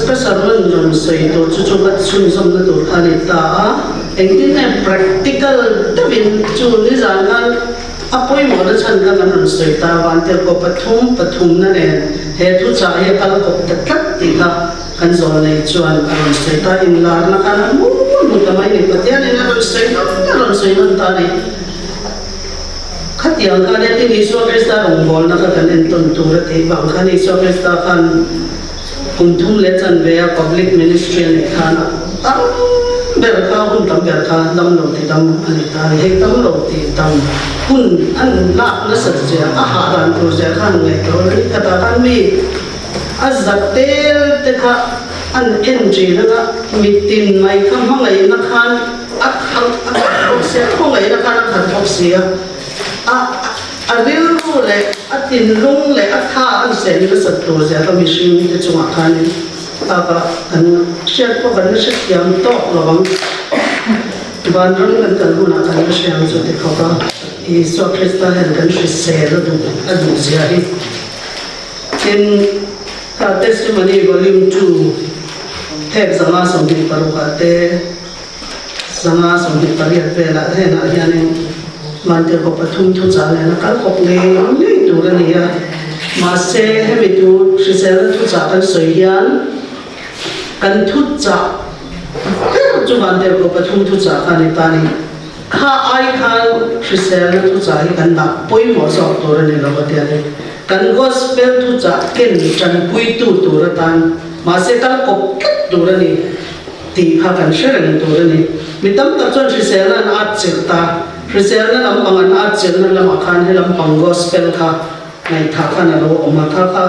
ka sermon rawn sawi tur chu chu ka chhunzawmna tur kha a ni ta a, engtin nge practical deuhin chu nizan khan a pawimawhna chhan kha kan rawn sawi ta vantel kaw pathum pathumna nen he thuchah hi a kal kawp ta tlat tih kha kan zawl nei chuan a rawn sawi ta, inlarna khan a hmu hmu ta mai ni, Pathianin a rawn sawi nawn a rawn sawi nawn ta a ni. Khatiang khan hetin Isua Krista rawngbawlna kha kan entawn tur a tih vang khan Isua Krista khan kum thum leh chanve a public ministry a neih khan a tam ber kha hun tam ber kha dam lo ti dam a ni ta a ni. Hei dam lo ti dam hun an lak nasat zia a hah dan tur zia khan ngaihtuah a ni. Khatah khan mi a za tel te kha an en thin anga mitin mai kha hmangaihna khan A khalh a khat bawk sia, khawngaihna khan a khat bawk sia. A a rilru leh a thinlung leh a tha an seh nasat tur zia kha mihring te chungah khanin aka kan hriat pawh kan la hrethiam tawk lo ang. Vanram kan kal hunah kan la hre ang chu ti khawp a, Isua Krista hian kan hrisel a duh a duh zia hi. Tin, kha Testimony Volume 2 phek 126 ah te, 128 velah hnenah hianin Vantirhkoh pathum thuchah nen a kal kawp ngei ngei tur a ni a. Mahse, hemi thu hriselna thuchah kan sawi hian kan thuchah ber chu Vantirhkoh pathum thuchah kha a ni ta a ni. Kha ai khan hriselna thuchah hi kan dah pawimawh zawk tur a ni lo a ti a ni. Kan Gospel thuchah ken tanpuitu tur atan mahse kal kawp tlat tur a ni. Tih kha kan hre reng tur a ni. Mi tam tak chuan hriselna an atchilh ta. Hriselna lampang an atchilhna lamah khan he lampang gospel kha ngaihthah khan a lo awm a. Kha kha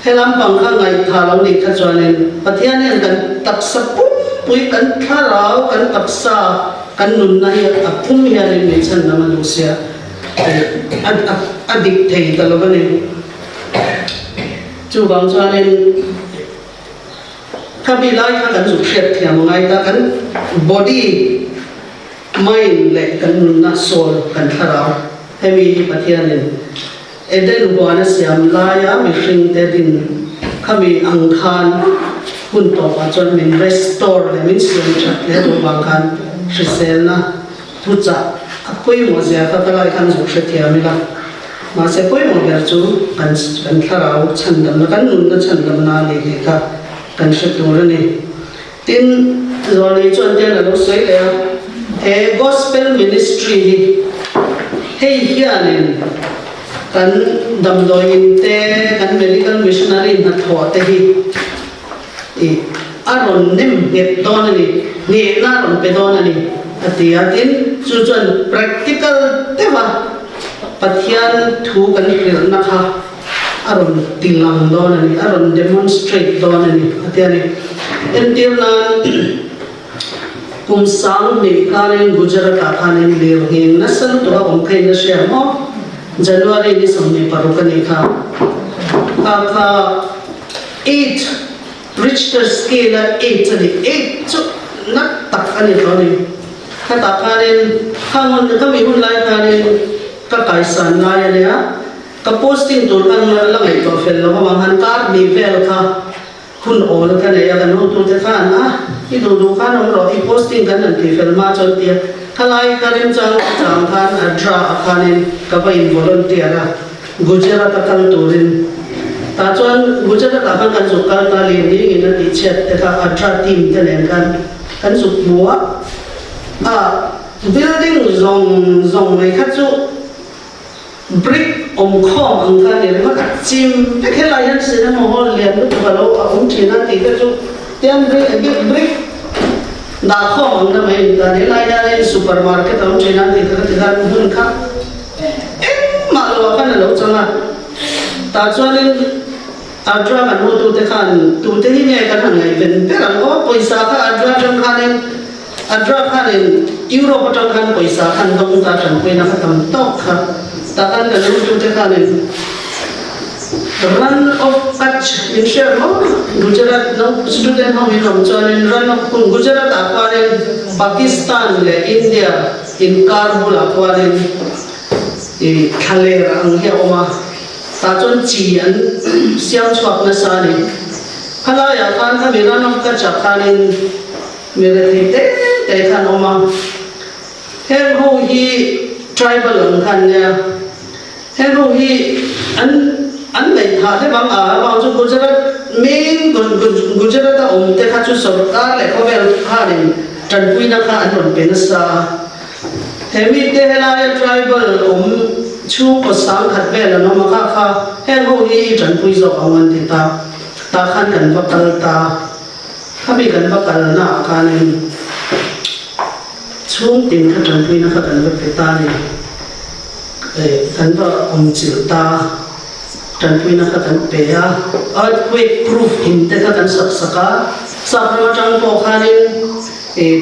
he lampang kha ngaihthah lo nih kha chuanin Pathian hian kan taksa pumpui, kan thlarau, kan taksa, kan nunna hi a pum hianin min chhan lam a duh sia. A dik thei ta lo a ni. Chuvang chuanin. Khami lai kha kan zuk hriat thiam a ngai ta, kan body, mind leh kan nunna, soul, kan thlarau hemi hi Pathianin Eden huan a siam laia mihringte din khami ang khan hun tawpah chuan min restore leh min siam that leh duh vang khan hriselna Thuchah a pawimawh zia kha ka lai khan zuk hrethiam ila, mahse pawimawh ber chu kan kan thlarau chhandamna, kan nunna chhandamna a ni tih kha kan hre tur a ni. Tin, Zawlnei chuan tian a lo sawi leh a, he Gospel Ministry hi hei hianin kan damdawi in te, kan Medical Missionary hnathawh te hi I a rawn nem nghet dawn a ni, nghehna a rawn pe dawn a ni, a ti a. Tin, chu chuan practical deuha Pathian thu kan hrilhna kha a rawn tilang dawn a ni, a rawn demonstrate dawn a ni, a ti a ni. Entir nan, kum 2000 khanin Gujarat-ah khanin lirnghing nasa lutuk a awm kha in a hria maw? January ni 26 a nih kha. Kha kha. Eight, Richter scale a eight a ni. Eight chu nat tak a ni tawh a ni. Khatah khanin khang hun ka mi hun lai khanin ka kaisan lai a nia, ka posting tur khan la ngaihtuah fel lo avang khan kar hnih vel kha hun awl ka nei a, kan hotute khan a i duh duh khan awm rawh i posting kan han tih fel hma chuan tia khalai ka remchang chang khan a dra ah khanin ka va in volunteer a. Gujarat a kal turin tah chuan Gujarat ah khan kan zuk kal ta leh ning in a tih chhiat te kha Adra team te nen khan kan zuk hmu a, a building zawng zawng mai kha chu brick awm khawm ang kha a ni ringawt a, chim vek helai hian cinema hall lian lutuk a lo a awm thin a tih te chu tiang brick dah khawm ang na mai a ni ta, helai hianin supermarket a awm thin a tih te kha tikhan hmun kha. Engmah lo ah khan a lo chang a, tah chuanin Adra kan hotute khan tute hi nge kan han ngaihven ber ang aw, pawisa kha Adra atang khanin Adra khanin Europe atang khan pawisa khan dawng ta tanpuina kha tam tawk kha, tah khan kan hotute khanin Run of Kutch min hriat maw? Gujarat no student ho in awm chuanin Run of Gujarat ah khuanin Pakistan leh India Inkar bulah khuanin i thlaler ang hi a awm a, tah chuan chi an siam chhuak nasa a ni. Khalaiah khan khami Run of Kutch ah khanin mi rethei te te kha an awm a. Heng ho hi tribal ang kha an nia. Heng ho hi an an ngaihthah deuh ang a, avang chu Gujarat main Gujarat a awm te kha chu sorkar leh khawvel khanin tanpuina kha an rawn pe nasa a. He mite helaia tribal awm chhungkaw sangkhat vel an awm a kha kha heng ho hi i tanpui zawk ang an ti ta. Tah khan kan va kal ta. Khami kan va kalna ah khanin chhungtin kha tanpuina kha kan va pe ta a ni. Kan va awmchilh ta. Tanpuina kha kan pe a. Earthquake proof in te kha kan sak sak a. Sap ram atang pawh khanin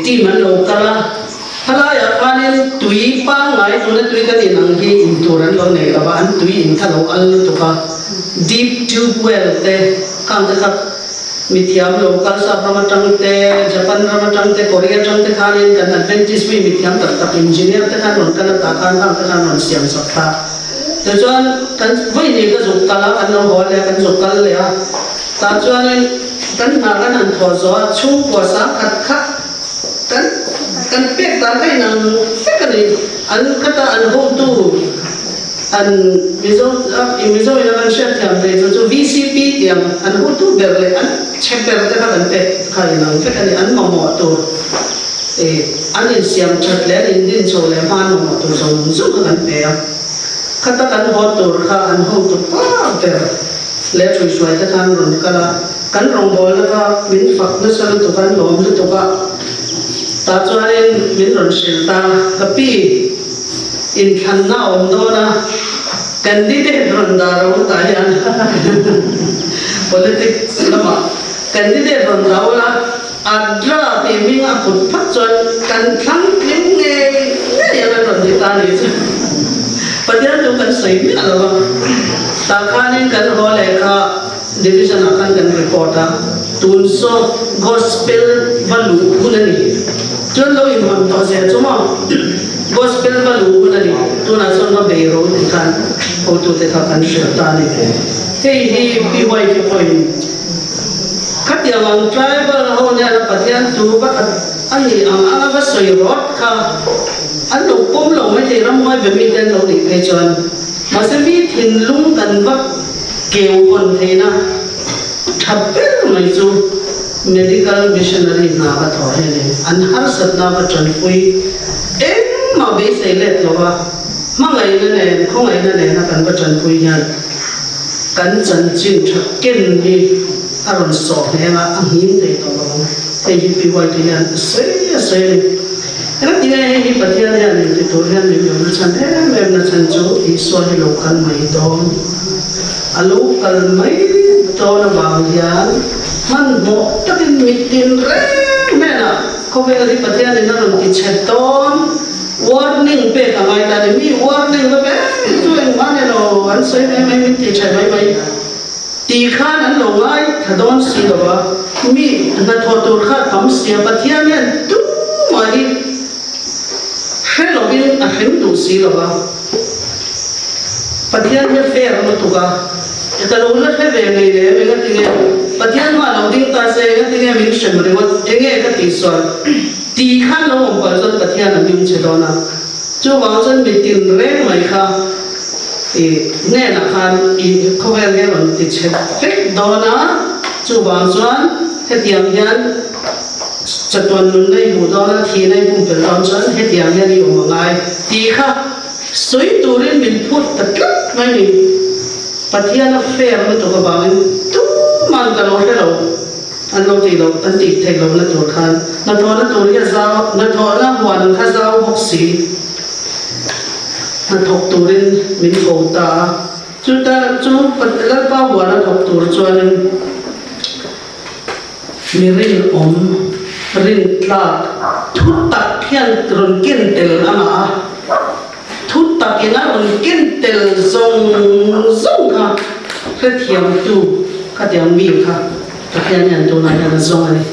team an lo kal a. Khalaiah khanin tui pangngai tuna tui kan in ang hi in tur an lo nei lo va, an tui in kha lo al lutuk a. Deep tube well te khang te kha Mithiam lo kal sap ram atang te, Japan ram atang te, Korea atang te khanin kan Adventist mi mithiam tak tak engineer te khan rawn kal a tah khan khang te khan rawn siam sak ta. Tichuan kan vawiin ka zuk kal a, kan lo haw leh a, kan zuk kal leh a. Tah chuanin kan hna kan han thawh zawh a, chhungkua sang khat khat kan kan pek dan kha inang vek a ni. An khata an hotu An Mizo Mizo in a kan hriatthiam thei chu chu VCP tiang an hutu ber leh an chhe ber te kha kan pek kha inang vek a ni. An mamawh tur ih an insiam that leh an indin chho leh hma an mamawh tur zawng zawng kha kan pe a. Khata kan haw tur kha an hotu pa ber leh ṭhuihruai te khan rawn kal a. Kan rawngbawlna kha min fak nasa lutuk a, an lawm lutuk a. Tah chuanin min rawn hrilh ta, Ka pi! Inthlanna a awm dawn a, candidate rawn dah ro tah hian politics lamah candidate rawn dah ula, Adra tih hming a put phawt chuan kan thlang tling ngei ngei ang an rawn ti ta a nih chu. Pathian chu kan sawi miah lo a, tah khanin kan haw leh kha division ah khan kan report a, tun saw gospel va luh hun a ni. Chuan lo inhawn tawh zel chu maw? Gospel va luh hun a ni. Tunah chuan va bei ro tih khan hotute kha kan hrilh ta a ni. Hei hi Pi White pawhin khatiang ang tribal ho nena Pathian thu va khat a nih ang anga va sawi rawt kha an lo pawm lo maithei ramhuai ve mite an lo nih phei chuan mahse mi thinlung kan va keu hawn theihna Tha ber mai chu Medical Missionary hna ka thawh hi a ni. An harsatna ka tanpui engmah beisei let lo a, hmangaihna nen, khawngaihna nena kan va tanpui hian kan chanchin tha ken hi a rawn sawh hneng a, a nghing thei tawh lo ang. Hei hi Pi White hian a sawi a sawi a ni. Engati nge hei hi Pathian hian inti tur hian min lo nachhan em em nachhan chu Isua hi lo kal mai dawn. A lo kal mai dawn avang hian hmanhmawh takin mitin reng hnenah khawvel hi Pathianin a rawn ti chhe dawn. Warning pek a ngai ta a ni. Mi warning va pe em chu engmah a ni lo, an sawi mai mai, min ti chhe mai mai. Ti khan an lo ngai tha dawn si lo a, mi hnathawh tur kha a tam si a, Pathian hian tumah hi hre lovin a hrim duh si lo a, Pathian hi a fair lutuk a, ka lo la hre ve ngei lem, engatinge Pathian hma lo ding ta se, engatinge min hrem ringawt, enge ka tih sual ti khan lo awm palh chuan Pathian a hming che dawn a, chuvang chuan mitin reng mai kha. I hnenah khan i khawvel hi a rawn ti chhe vek dawn a, chuvang chuan hetiang hian chatuan nunna i hmuh dawn a, thihna i pumpelh dawn chuan hetiang hian i awm a ngai tih kha sawi turin min phut ta tlat mai ni. Pathian a fair lutuk avangin tuman ka lo hre lo an lo tih loh an tih theih lohna tur khan hnathawhna tur hi a zau, hnathawhna huan kha zau bawk si. Hnathawk turin min ko ta a, chuta chu Lalpa huana thawk tur chuanin mi rinawm, rintlak, thu tak hian rawn ken tel a ngah a, thu takin a rawn ken tel zawng zawng kha hrethiamtu khatiang mi kha Pathian hian tunah hian a zawng a ni.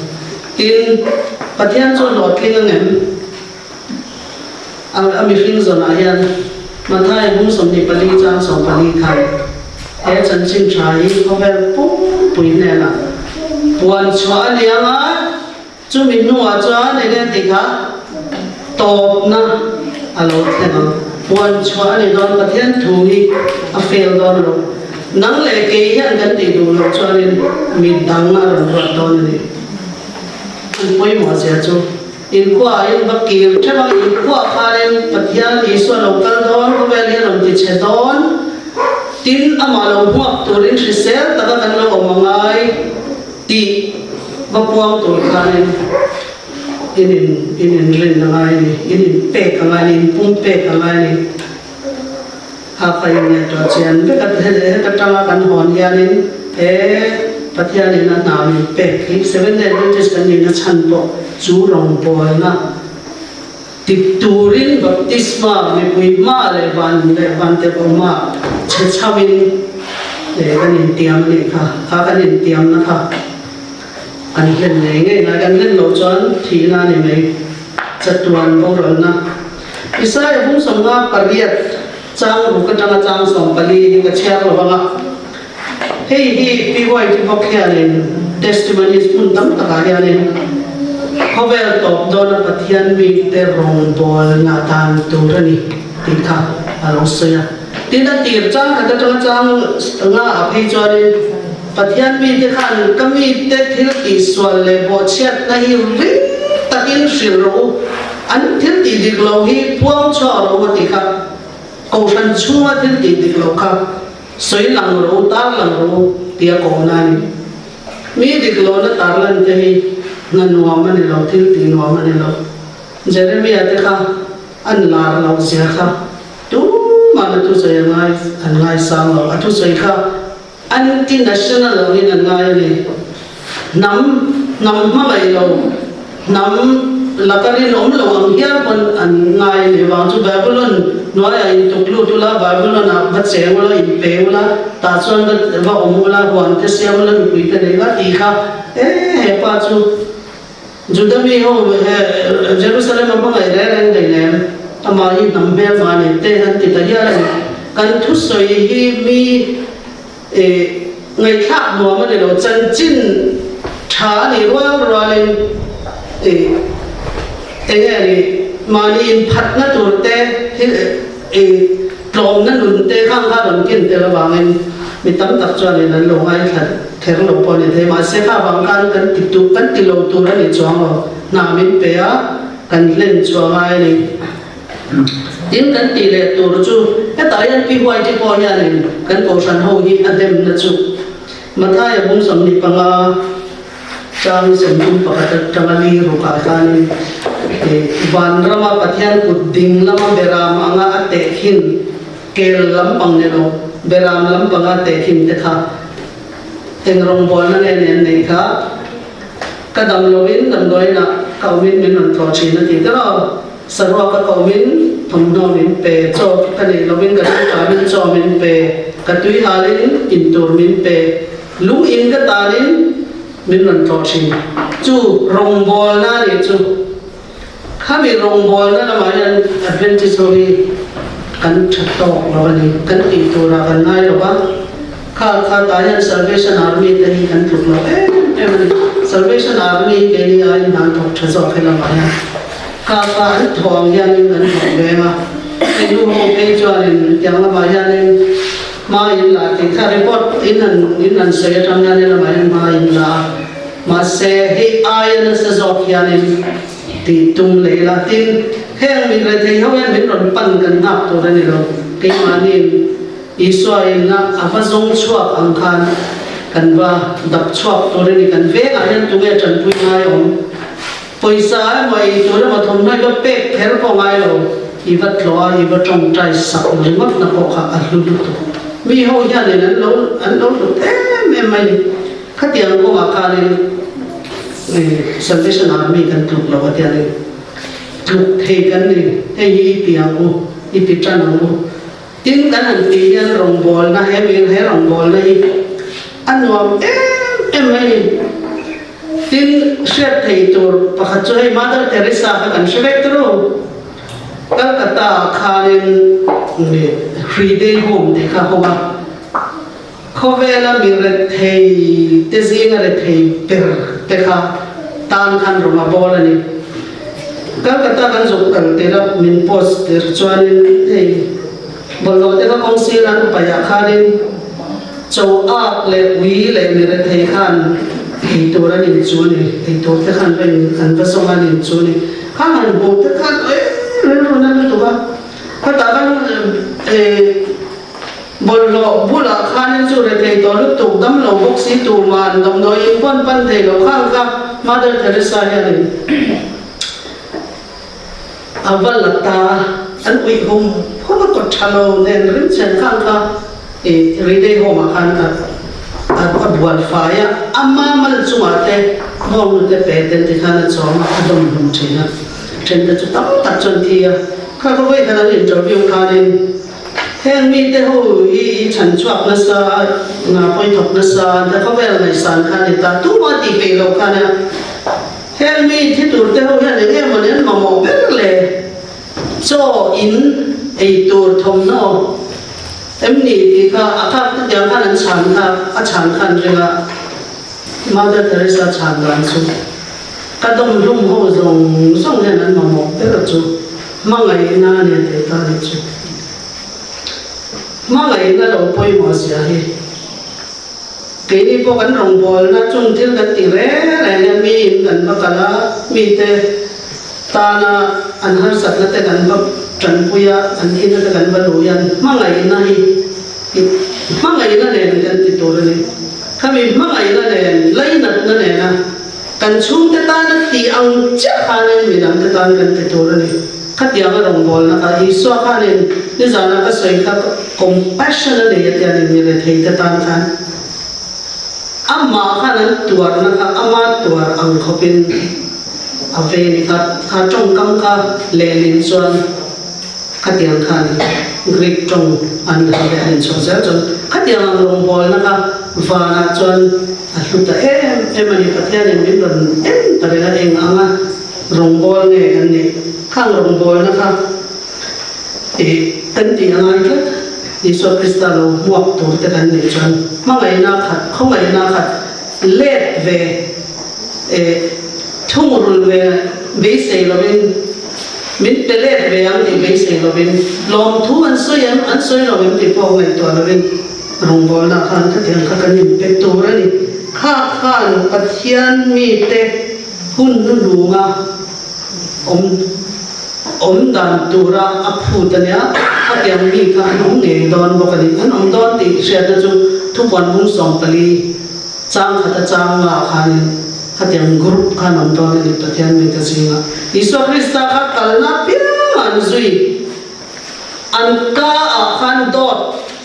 Tin, Pathian chu a hlawhtling angem? A mihring zawnah hian Mathai bung 24 chang 14 khan he chanchin tha hi khawvel pumpui hnenah Puan chhuah a ni ang a, chumi hnuah chuan eng nge tih kha tawpna a lo thleng ang. Puan chhuah a ni dawn, Pathian thu hi a fail dawn lo. Nang leh kei hian kan tih duh loh chuanin mi dang a rawn ruat dawn a ni. An pawimawh zia chu Inkhua in va kir theuh a, inkhua khanin Pathian Isua lo kal dawn, khawvel hi a rawn ti chhe dawn, tin amah lo hmuak turin hrisel taka kan lo awm a ngai tih va puang tur khanin in in in inrin a ngai a ni, in inpek a ngai a ni, inpumpek a ngai a ni. Hakha in ngaihtuah chian vek a, heta tanga kan hawn hianin he Pathianin a hna min pek hi Seventh Day Adventist kan nihna chhan pawh chu rawngbawlna ti turin baptisma mipui hma leh van leh vantirh awma chhe chhoin kan intiam a nih kha, kha kan intiamna kha kan hlen ngei ngei ngai, kan hlen loh chuan thihna a ni mai, chatuan boralna. Isaiah bung 58 chang ruk atanga chang 14 hi ka chhiar lo ang a, hei hi Pi White bawk hianin testimonies hmun tam takah hianin khawvel tawp dawna Pathian mite rawngbawlna dan tur a ni tih kha a lo sawi a. Tin, a tir chang khat atanga chang nga ah phei chuanin Pathian mite khan ka mite thil tihsual leh bawhchhiatna hi ring takin hrilh rawh u, An thil tih dik lo hi puang chhuak ro a ti kha, Kohhran chhunga thil tih dik lo kha sawi lang ro, tar lang ro tia kohna a ni. Mi dik lohna tar lan te hi hna nuam a ni lo, thil tih nuam a ni lo. Jeremia te kha an lar loh zia kha tumah a thusawi a ngai an ngaisang lo, a thusawi kha Anti-national angin an ngai a ni. Hnam, hnam hmangaih lo, hnam laka rinawm lo ang hial pawn an ngai a ni. Vang chu Babylon hnuaiah intuk lut ula, Babylon-ah va cheng ula, inpe ula, tah chuan va va awm ula, huan te siam ula, mipui te nei ula tih kha e he pa chu Juda mi ho he Jerusalem a hmangaih reng reng hleinem, amah hi hnam hmel mah ni te an ti ta hial a ni. Kan thusawi hi mi ngaihthlak nuam a ni lo, chanchin tha a nih rual rualin eng nge ni mahni inphatna tur te thil tlawmna nun te khang kha rawn kin tel avangin mi tam tak chuanin an lo ngaithla kher lo pawh a ni thei. Mahse kha avang khan kan ti tu kan ti lo tur a ni chuang lo, hna min pe a, kan hlen chhuah ngai a ni. Tin kan tih leh tur chu hetah hian Pi Huaiti pawh hianin kan Kohhran ho hi a demna chu Mathaia bung 25 Chang 31 atanga li rukah khanin vanrama Pathian kut ding lama beram anga a tehkhin kel lampang ni lo beram lampanga tehkhin te kha eng rawngbawlna nge ni an neih kha ka dam loin damdawiinah ka awmin min rawn tlawh thin a ti ta lo. Saruak a komin thawmhnaw min pe, chaw ka neih lovin ka tangkamin chaw min pe, ka tui halin intur min pe, lung in ka tanin min rawn tlawh thin. Chu rawngbawlna a nih chu. Khami rawngbawlna lamah hian Adventist ho hi kan tha tawk lo a ni, kan tih turah kan ngai lo va. Kha kha tah hian Salvation Army te hi kan tluk lo em em a ni. Salvation Army hi keini aiin hna an thawk tha zawk he lamah hian. Kha kha an thawh ang hianin kan thawk veng a. Hei nu ho phei chuanin tiang lamah hianin hma in la tih kha report in an in an sawi atang hian he lamah hian hma in la a. Mahse hei aia nasa zawk hianin tih tum leh ila. Tin, heng min rethei ho hian min rawn pan kan nghak tur a ni lo. Keimahniin Isua inna a va zawng chhuak ang khan kan va dap chhuak tur a ni. Kan vengah hian tunge tanpui ngai awm? Pawisa emaw ei tur emaw thawmhnaw i va pek kher pawh ngai lo. I va tlawh a, i va tawngtai sak ringawtna pawh kha a hlu lutuk. Mi ho hianin an lo an lo hlut em em mai ni. Khatiang kawngah khanin Salvation Army kan tluk lo a tia ni. Tluk thei kan ni. Hei hi i ti ang u, i ti tan ang u. Tin, kan han tih hian rawngbawlna he mi he rawngbawlna hi a nuam em em mai a ni. Tin, hriat thei tur pakhat chu hei Mother Teresa kha kan hre vek turu. Calcutta ah khanin Hriday Home tih kha a hawng a. Khawvela mi rethei te zinga rethei ber te kha tan khan rawng a bawl a ni. Calcutta kan zuk kal tir a, min post tir chuanin hei bawlhhlawh te kha kawng sir an paih ah khanin cho ak leh ui leh mi rethei khan ei tur an in chu a ni, ei tur te khan va in an va zawng an in chu a ni. Khang han hmuh te khan eh rilru na lutuk a, khatah khan eh Bawlhhlawh bulah khanin chu rethei tawh lutuk damlo bawk si tuman damdawi in pawn pan thei lo khang kha Mother Teresa hianin a va la ta an uih hum hum a kawt tha lo nen rimchhen khang kha i Ridei Home ah khan a a bual fai a, ama mal chungah te bawngnu te pe ten tikhan a chawm a, a dawm hlum thin a, then te chu tam tak chuan thi a, kha ka vawi khan an interview khanin Heng mite ho hi i chhan chhuak nasa, nga pawi thawk nasa, the khawvel ngaihsan kha a ni ta, tuma tih peih loh kha a nia. Heng mi thi tur te ho hian eng nge maw nen mamawh ber le? Chaw, in, ei tur, thawmhnaw em ni tih kha a kha chutiang khan an chhan kha a chhan khan ring a, Mother Teresa chhan dan chu ka dawmhlum ho zawng zawng hian an mamawh ber chu. Hmangaihna a nia tih ta nih chu. Hmangaihna lo pawimawh zia hi keini pawh kan rawngbawlna chung thil kan ti reng reng hian miin kan va kal a, mite tana an harsatna te kan va tanpui a, an thilna te kan va luh hian hmangaihna hi hmangaihna nen kan ti tur a ni. Khami hmangaihna nen, lainatna nena Kan chhungte tana tih ang chiah khanin midangte tan kan ti tur a ni. Khatianga rawngbawlna kha Isua khanin nizana ka sawi kha compassion a nei a tia ni mi retheite tan khan amah khan an tuarna kha ama tuar ang khawpin a vei ni kha kha tawngkam kha lehlin chuan Khatiang khan Greek tawng an han leh han chhuah zel chuan khatiang ang rawngbawlna kha vanah chuan a hlu ta em em a ni. Pathianin min rawn en ta reng a, eng anga rawngbâwl nge kan nih? Khang rawngbawlna kha ih kan tih a ngai tlat. Isua Krista lo hmuak tur te kan nih chuan hmangaihna khat, khawngaihna khat let ve eh thungrul ve beisei lovin, Min pe let ve ang tih beisei lovin, lawmthu an sawi em, an sawi lo em tih pawh ngaihtuah lovin rawngbawlna khan khatiang kha kan inpe tur a ni. Kha khan Pathian mite hun hnuhnunga awm awm dan tura a phut a nia, khatiang mi kha an awm ngei dawn bawk a ni. An awm dawn tih hriatna chu thupuan bung 14 Chang khat a chang nga khanin khatiang group khan awm dawn a ni Pathian mite zingah. Isua Krista kha kalna piang an zui. An ka ah khan dawt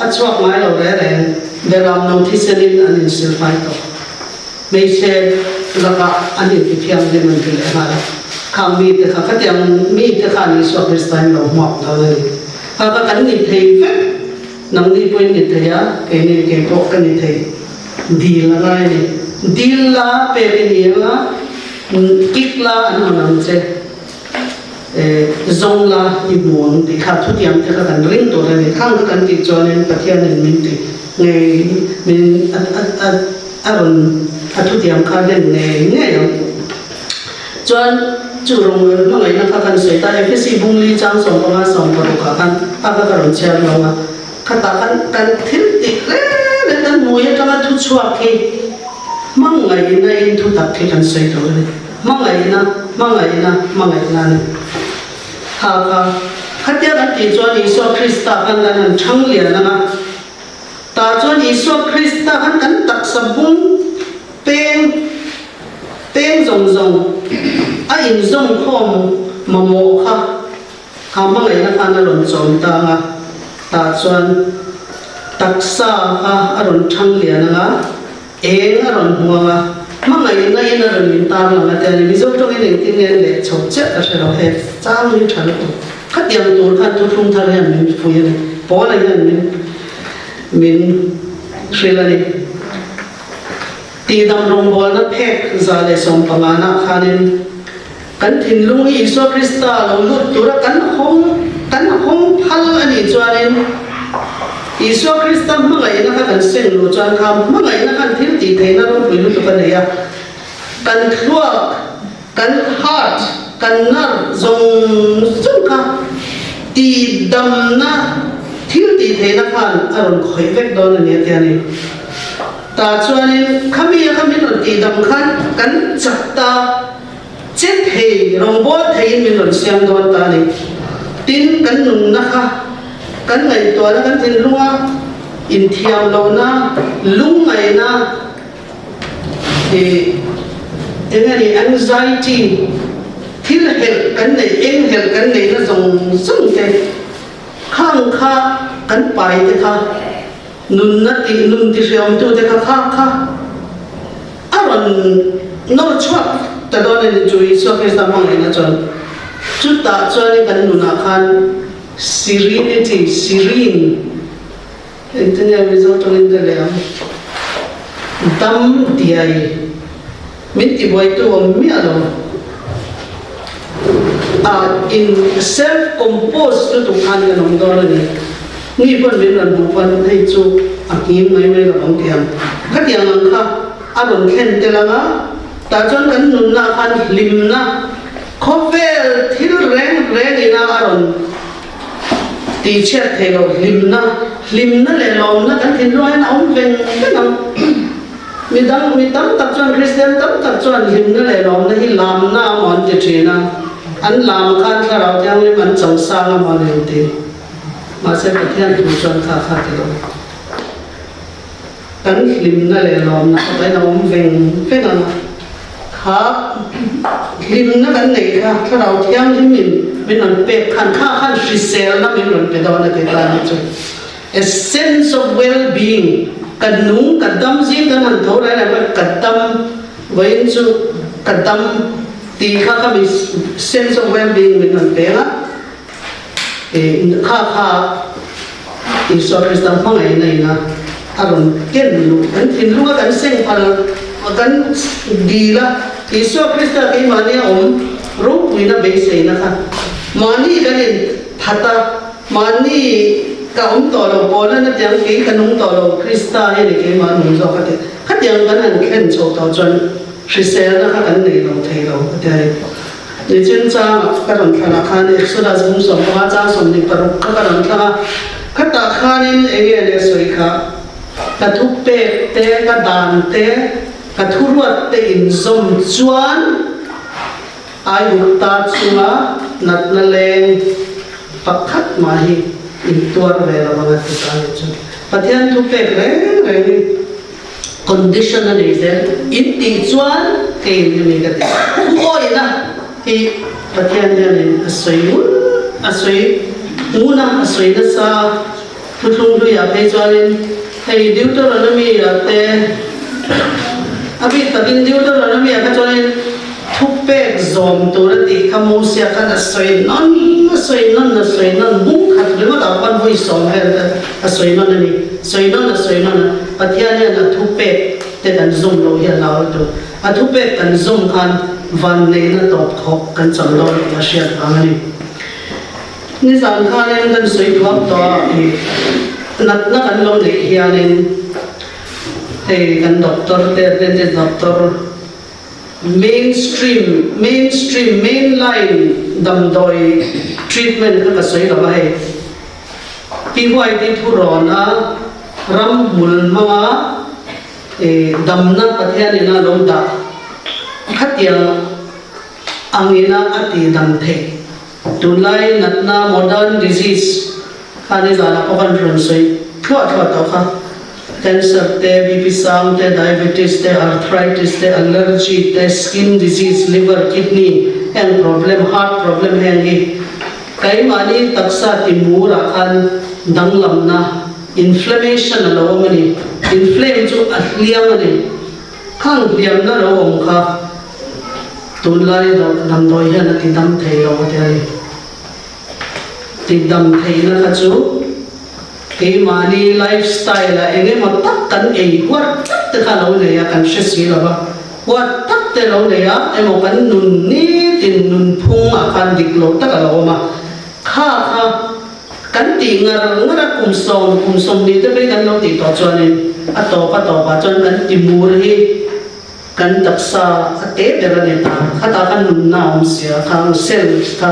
a chhuak ngai lo reng reng. Beram no thisenin an insilfai tawh. Hmeichhe lakah an intithianghlim an ti leh nghal a. Khang mite kha khatiang mite khan Isua Krista in lo hmuak dawn a ni. Kha kha kan ni thei vek. Nangni pawhin ni thei a, keini kei pawh ka ni thei. Dil a ngai a ni. Dil la pek i ni anga, kik la an hawn ang che, zawng la i hmu ang tih kha thutiam te kha kan ring tur a ni. Khang kha kan tih chuanin Pathianin min ti ngei, min a rawn a thutiam kha hlen ngei ngei ang. Chuan chu rawngbawlna hmangaihna kha kan sawi ta, Efesi bungli chang 15 16 ah khan a kha ka rawn chhiar lo a. Khatah kan kan thil tih reng reng kan hmui atanga thu chhuak hi hmangaihna in thu tak hi kan sawi tur a ni. Hmangaihna, hmangaihna, hmangaihna a ni. Kha kha khatia kan tih chuan Isua Krista khan kan han chhang lian ang a, tah chuan Isua Krista khan kan taksa bung peng peng zawng zawng a inzawmkhawm mamawh kha Kha hmangaihna khan a rawn chawm tang a, tah chuan taksa kha a rawn thang lian ang a, eng a rawn hmu ang a, hmangaihna in a rawn in tar lang a tia ni. Mizo tawngin engtin nge an leh chho chiah ka hre lo, he chang hi tha lutuk. Khatiang tur khan thuthlung thar hian min pui a ni, Paula hian min min hrilh a ni. Tihdam rawngbawlna phek 115 nah khanin kan thinlung hi Isua Krista lo lut tura kan hawng kan hawng phal a nih chuanin. Isua Krista hmangaihna kha kan seng luh chuan kha hmangaihna khan thil tih theihna ropui lutuk a nei a. Kan thluak, kan heart, kan nerve zawng zawng kha tihdamna thil tih theihna khan a rawn khawih vek dawn a ni a ti a ni. Tah chuanin khami a kha min rawn tihdam khan kan chak ta che thei, rawngbâwl theiin min rawn siam dawn ta a ni. Tin, kan nunna kha kan ngaihtuahna, kan thinlunga inthiam lohna, lungngaihna, Ih, eng a ni, anxiety, thil helh kan neih, eng helh kan neihna zawng zawng te, khang kha kan pai te kha, nunna tih, nun tihreawmtu te kha kha kha a rawn nawr chhuak ta dawn a ni chu Isua Krista hmangaihna chuan. Chutah chuanin kan nunah khan serenity, serene, Engtin nge Mizo tawngin ka leh ang? Dam diai min tibuaitu awm miah lo. A in self compose lutuk khan kan awm dawn a ni. Mi pawn min rawn hmuh pawn hei chu a nghing mai mai lo ang tiang. Khatiang ang kha a rawn thlen tel ang a, tah chuan kan nunna khan hlimna khawvel thil reng reng ina a rawn Tihchhiat theih loh hlimna, hlimna leh lawmna kan thinlung hian a awm veng veng ang. Mi dang, mi tam tak chuan, Kristian tam tak chuan hlimna leh lawmna hi lamna a maw an ti thin a, an lam khan Thlarau Thianghlim an cho sang a maw an inti. Mahse Pathian thu chuan kha kha ti lo. Kan hlimna leh lawmna kha pahin a awm veng veng ang a, kha hlimna kan neih kha Thlarau Thianghlimin min rawn pek khan kha khan hriselna min rawn pe dawn a ti ta ni chu. A sense of well-being, ka nung, ka dam zing kan han tho lai lai pawh ka dam, vawiin chu ka dam tih kha kha mi sense of well-being min rawn peng a. Kha kha Isua Krista hmangaihna ina a rawn ken luh kan thinlunga kan seng phal kan dil a, Isua Krista keimahni a awm ropuina beiseina kha mahni kan in that a, mahni ka awm tawh lo pawlana tiang kei ka nung tawh lo Krista hi a ni keimah nung zawk a ti. Khatiang kan han thlen chhoh tawh chuan hriselna kha kan nei lo thei lo a ti a ni. Nichin changah ka rawn thlanah khan Exodus bung 15 chang 26 kha ka rawn thlang a, khatah khanin eng nge leh sawi kha, ka thupek te, ka dan te, ka thuruat te inzawm chuan Aigupta chunga natna leng pakhat mah hi intuar ve lo ang a ti ta a nih chu. Pathian thupek reng reng hi. Condition a nei zel in tih chuan kei in hemi ka ti. Thuawihna hi Pathian hianin a sawi ngun a sawi ngun a, a sawi nasa a, thuthlung hluiah phei chuanin hei Deuteronomy ah te a bik takin Deuteronomy ah kha chuanin thupek zawm tur a tih kha Mosia khan a sawi nawn a sawi nawn a sawi nawn bung khat ringawt ah khan vawi sawm vel te a sawi nawn a ni. Sawi nawn a sawi nawn a, Pathian hian a thupek te kan zawm loh hi a hlau lutuk. A thupek kan zawm khan vanneihna tawp khawk kan chang dawn tih a hriat vang a ni. Nizan khanin kan sawi thuak tawh a, ih natna kan lo neih hianin hei kan doctor te Adventist doctor mainstream mainstream mainline damdawi treatment kha ka sawi lo a hei. PYD thurawna ramhmul hmanga damna Pathian ina lo dah khatiang angina a tihdam theih. Tunlai natna, modern disease, kha nizanah pawh kan rawn sawi thluah thluah tawh kha. Cancer te, BP sang te, diabetes te, arthritis te, allergy te, skin disease, liver, kidney heng problem, heart problem heng hi Keimahni taksa timurah khan danglamna, inflammation, a lo awm a ni. Inflame chu a hliam a ni. Khang hliamna lo awm kha tunlai damdawi hian a tidam thei lo a ti a ni. Tidam theihna kha chu keimahni lifestyle ah eng emaw tak kan ei huat tak te kha lo nei a, kan hre si lo va. Huat tak te lo nei a, emaw kan nun nitin nunphung ah khan dik lo tak a lo awm a, kha kha. Kan tih ngar ngar a, kum sawm, kum 20 te phei kan lo tih tawh chuanin a tawp a tawpah chuan kan timur hi kan taksa a te ber a ni ta. Khatah khan nunna a awm si a, khang cells kha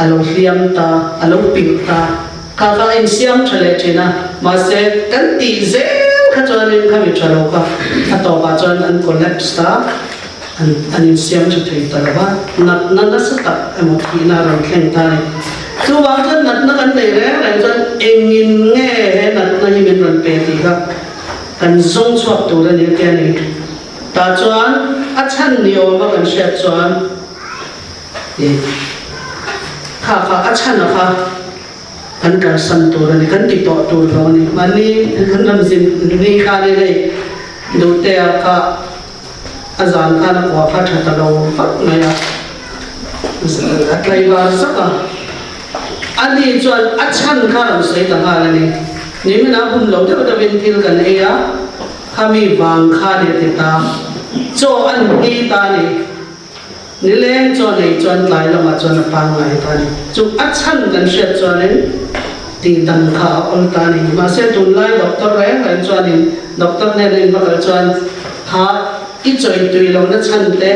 a lo hliam ta, a lo pilh ta. Kha kha a insiam tha leh thin a, mahse kan tih zel kha chuanin khami tha lo kha a tawpah chuan an collapse ta. An an insiam tha thei ta lo va, natna nasa tak emaw thihna a rawn thleng ta a ni. Chuvang chuan natna kan nei reng reng chuan engin nge he natna hi min rawn pe tih kha kan zawng chhuak tur a ni a ti a ni. Tah chuan a chhan ni awma kan hriat chuan ih kha kha a chhan a kha kan kalsan tur a ni, kan ti tawh tur lo a ni. Mahni kan ram zin ni khanin hei Duhtea kha A zan khan a kua kha tha ta lo vak mai a, a tlaivar sak a. Ani chuan a chhan kha rawn sawi ta nghal a ni. Nimin ah hun lo deuh deuhin thil kan ei a, khami vang kha ni a ti ta. Chaw a ni ta a ni. Nileng chaw nei chuan tlai lamah chuan a pangngai ta a ni. Chu a chhan kan hriat chuanin tihdam kha a awl ta a ni. Mahse tunlai doctor reng reng chuanin doctor hnena in va kal chuan kha i chawi tui lohna chhan te,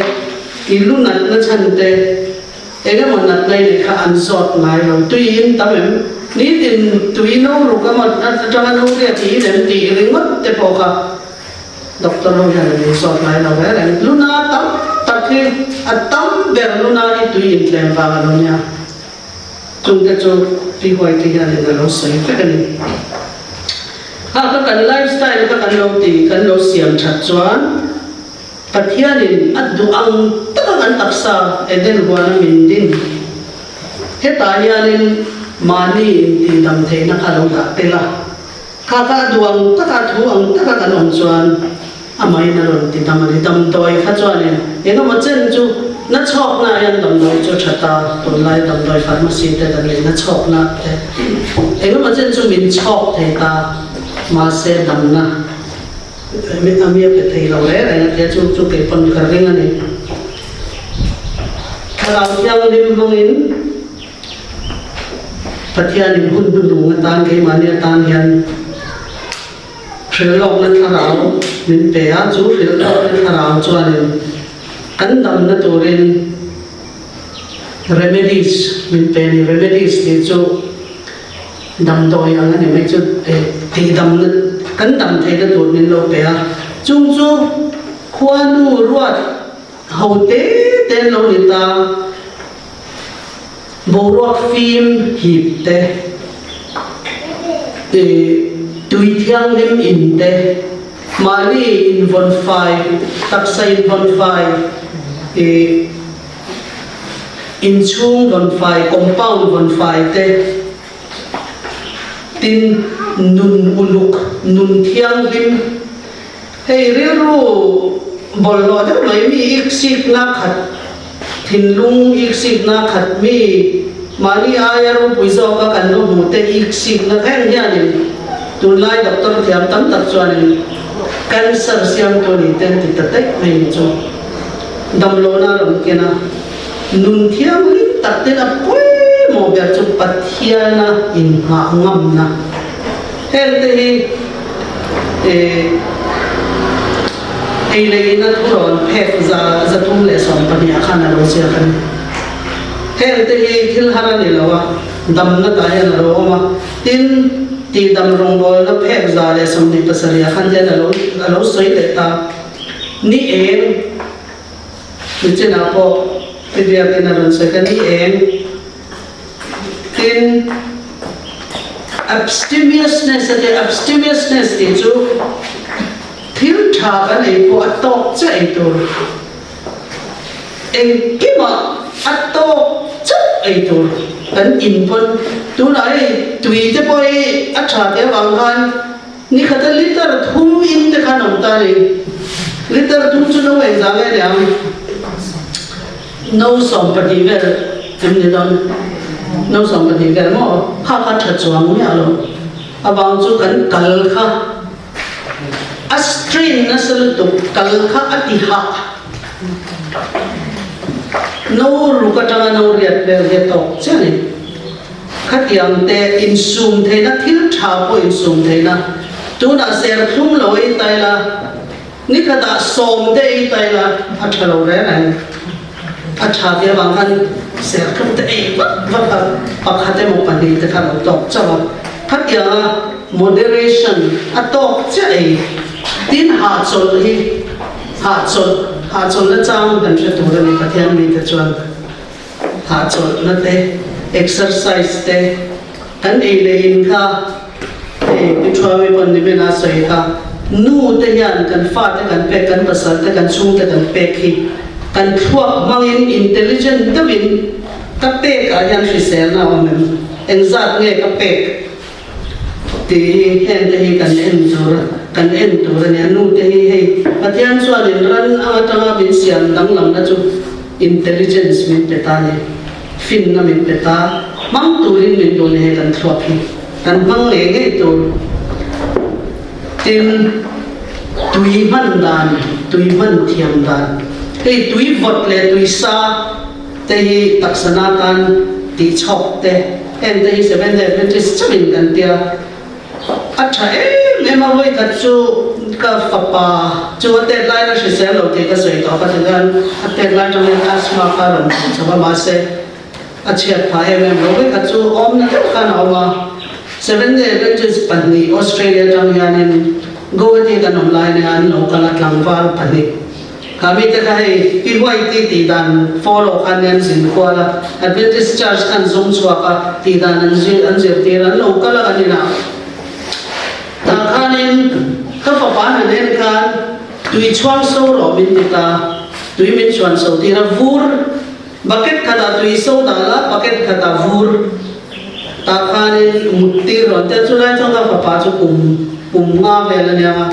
i lu natna chhan te, eng emaw natna i neih kha an zawt ngai lo. Tui in tam em? Nitin tui no ruk emaw atanga no riat i in em tih ringawt te pawh kha Doctor ho hian an insawt ngai lo reng reng. Luna tam tak hi a tam ber luna hi tui intlem vang a lo nia. Chungte chu Pi Huaite hianin a lo sawi vek a ni. Kha kha kan lifestyle kha kan lo ti, kan lo siam that chuan Pathianin a duh ang taka kan taksa Eden huana min din. Hetah hianin mahni intihdam theihna kha lo dah tel a. Kha kha a duh ang taka, a thu ang taka kan awm chuan amahin a rawn ti dam a ni. Damdawi kha chuanin eng emaw chen chu na chhawknaah hian damdawi chu a tha ta, tunlai damdawi pharmacy te kan lei na chhawkna te eng emaw chen chu min chhawk thei ta, mahse damna a mi a pe thei lo reng reng a tia chu chu kei pawn ka ring a ni. Thlarau Thianghlim hmangin. Pathianin hun hnuhnung atan keimahni atan hian hrilhlawkna thlarau min pe a, chu hrilhlawkna thlarau chuanin kan damna turin remedies min pe a ni. Remedies tih chu damdawi ang a ni mai chu tihdamna kan dam theihna tur min lo pe a, chung chu khuanu ruat ho te te an lo ni ta. Boruak fim hip te, tui thianghlim in te, mahni invawn fai, taksa invawn fai, inchhung vawn fai, compound vawn fai te, tin nun uluk, nun thianghlim. Hei rilru bawlhhlawh deuh mai mi iksikna khat, thinlung iksikna khat mi mahni aia ropui zawka kan lo hmuh te iksikna thleng hianin tunlai doctor thiam tam tak chuanin cancer siamtu ni te an ti ta daih mai ni chu damlohna a rawn ken a, nun thianghlim tak ten a pawimawh ber chu Pathiana inngah ngamna. Hengte hi ei leh ina thurawn phek 312 ah khan a lo ziak a ni. Hengte hi thil har a ni lo a, damna tah hian a lo awm a. Tin, tihdam rawngbawlna phek 127 ah khan hian a lo a lo sawi leh ta. Ni eng, nichinah pawh i biakin a rawn sawi ta, ni eng. Tin, abstemiousness a ti, abstemiousness tih chu thil tha kan ei pawh a tawk chiah ei tur, engkimah a tawk chauh ei tur kan in pawn tunah hei tui te pawh hi a tha teh avang khan nikhata liter thum in te khan awm ta a ni, liter thum chu no engzah nge niang? No 12 vel em ni dawn? No 12 vel maw? Kha kha tha chuang miah lo. Avang chu kan kal kha a strain nasa lutuk, kal kha a ti hah. No ruk atanga no riat vel hi a tawk chiah a ni. Khatiang te insum theihna thil tha pawh insum theihna tunah serthlum lo ei ta ila, Nikhatah sawmte ei ta ila a tha lo reng reng. A tha tih avang khan serthlum te ei vak vak a, pakhat emaw pahnihte kha lo tawk chauh a. Khatianga moderation a tawk chiah ei. Tin hahchawlh hi hahchawlh hahchawlhna chang kan hre tur a ni Pathian mite chuan hahchawlhna te exercise te kan ei leh in kha Hei Pi Thuami pawn nimin a sawi kha, nu te hian kan fate kan pek, kan pasal te, kan chhungte kan pek hi kan thluak hmangin intelligent deuhin ka pek ah hian hriselna a awm em? Engzat nge ka pek tih hi heng te hi kan en tur kan en tur a nia. Nu te hi hei Pathian chuanin ran ang atanga min siam danglamna chu intelligence min pe ta a ni. Finna min pe ta, hmang turin min duh ni hei kan thluak hi kan hmang ngei ngei tur. Tin, tui hman dan, tui hman thiam dan, hei tui vawt leh tui sa te hi taksa na tan tih chhawk te, heng te hi Seventh Day Adventist chauhin kan tia. A tha em em a, vawikhat chu ka fapa chu a tet lai na hrisel lo tih ka sawi tawh ka ti khan a tet lai tangin asthma kha a rawn hmuh chho a, mahse a chhiat phah em em lo. Vawikhat chu awmna deuh khan a awm a, Seventh Day Adventist pahnih Australia tang hianin Guwahati kan awm lai nia an lo kal a, tlangval pahnih. Kha mite kha hei pi White-i tih dan follow khan an zin kual a, Adventist Church khan zum chhuak a tih dan an zir an zirtir an lo kal a kan inah. Tah khanin ka fapa han en khan tui chhuang so rawh min ti ta, tui min chhuan so tir a vur bucket khatah tui so dah la bucket khatah vur tah khanin mut tir rawh an ti a, chulai chuan ka fapa chu kum kum nga vel a nia a.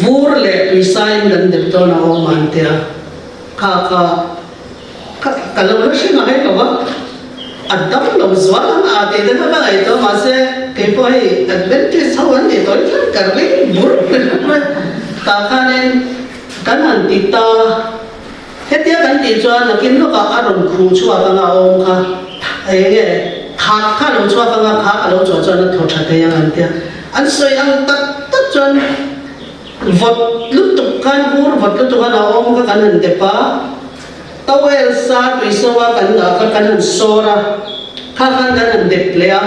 Vur leh tuisain kan dep dawn a awm an tia, kha kha ka ka lo la hre ngai lo va, a dam lo zual ang a tih te kha ka ngaihtuah mahse keipawh hei Adventist ho an nih tawh hi chuan ka ring bur ringawt mai, tah khanin kan han ti ta, hetia kan tih chuan nakin lawkah a rawn khuh chhuak anga awm kha eng nge thak kha a lo chhuak anga kha a lo chhuah chuan a thaw tha thei ang an tia. An sawi ang tak tak chuan vawt lutuk khan vur vawt lutuk khan a awm kha kan han dep a, towel sa tui so a kan dah kha kan han sawr a, kha khan kan han dep leh a,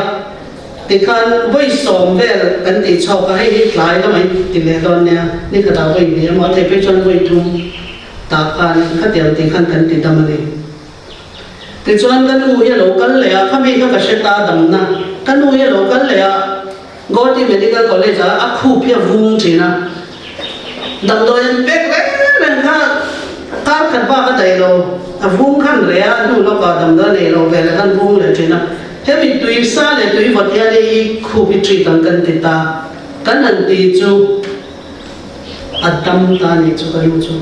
tikhan vawi sawm vel kan tih chhawk a, hei hi tlai lamah in ti leh dawn nia, ni khatah vawi hnih emaw a theih phei chuan vawi thum tah khan khatiang tih khan kan ti dam a ni. Tichuan ka nu hi a lo kal leh a, khami kha ka hre ta damna, ka nu hi a lo kal leh a, Guwahati Medical College ah a khup hi a vung thin a, damdawi an pek reng reng kha kar khat bak a daih lo, a vung khan reh a, hnu lawkah damdawi a nei lo ve leh khan vung leh thin a, hemi tui sa leh tui vawt hian i khup hi treat ang kan ti ta, kan han ti chu a dam ta a nih chu ka nu chu.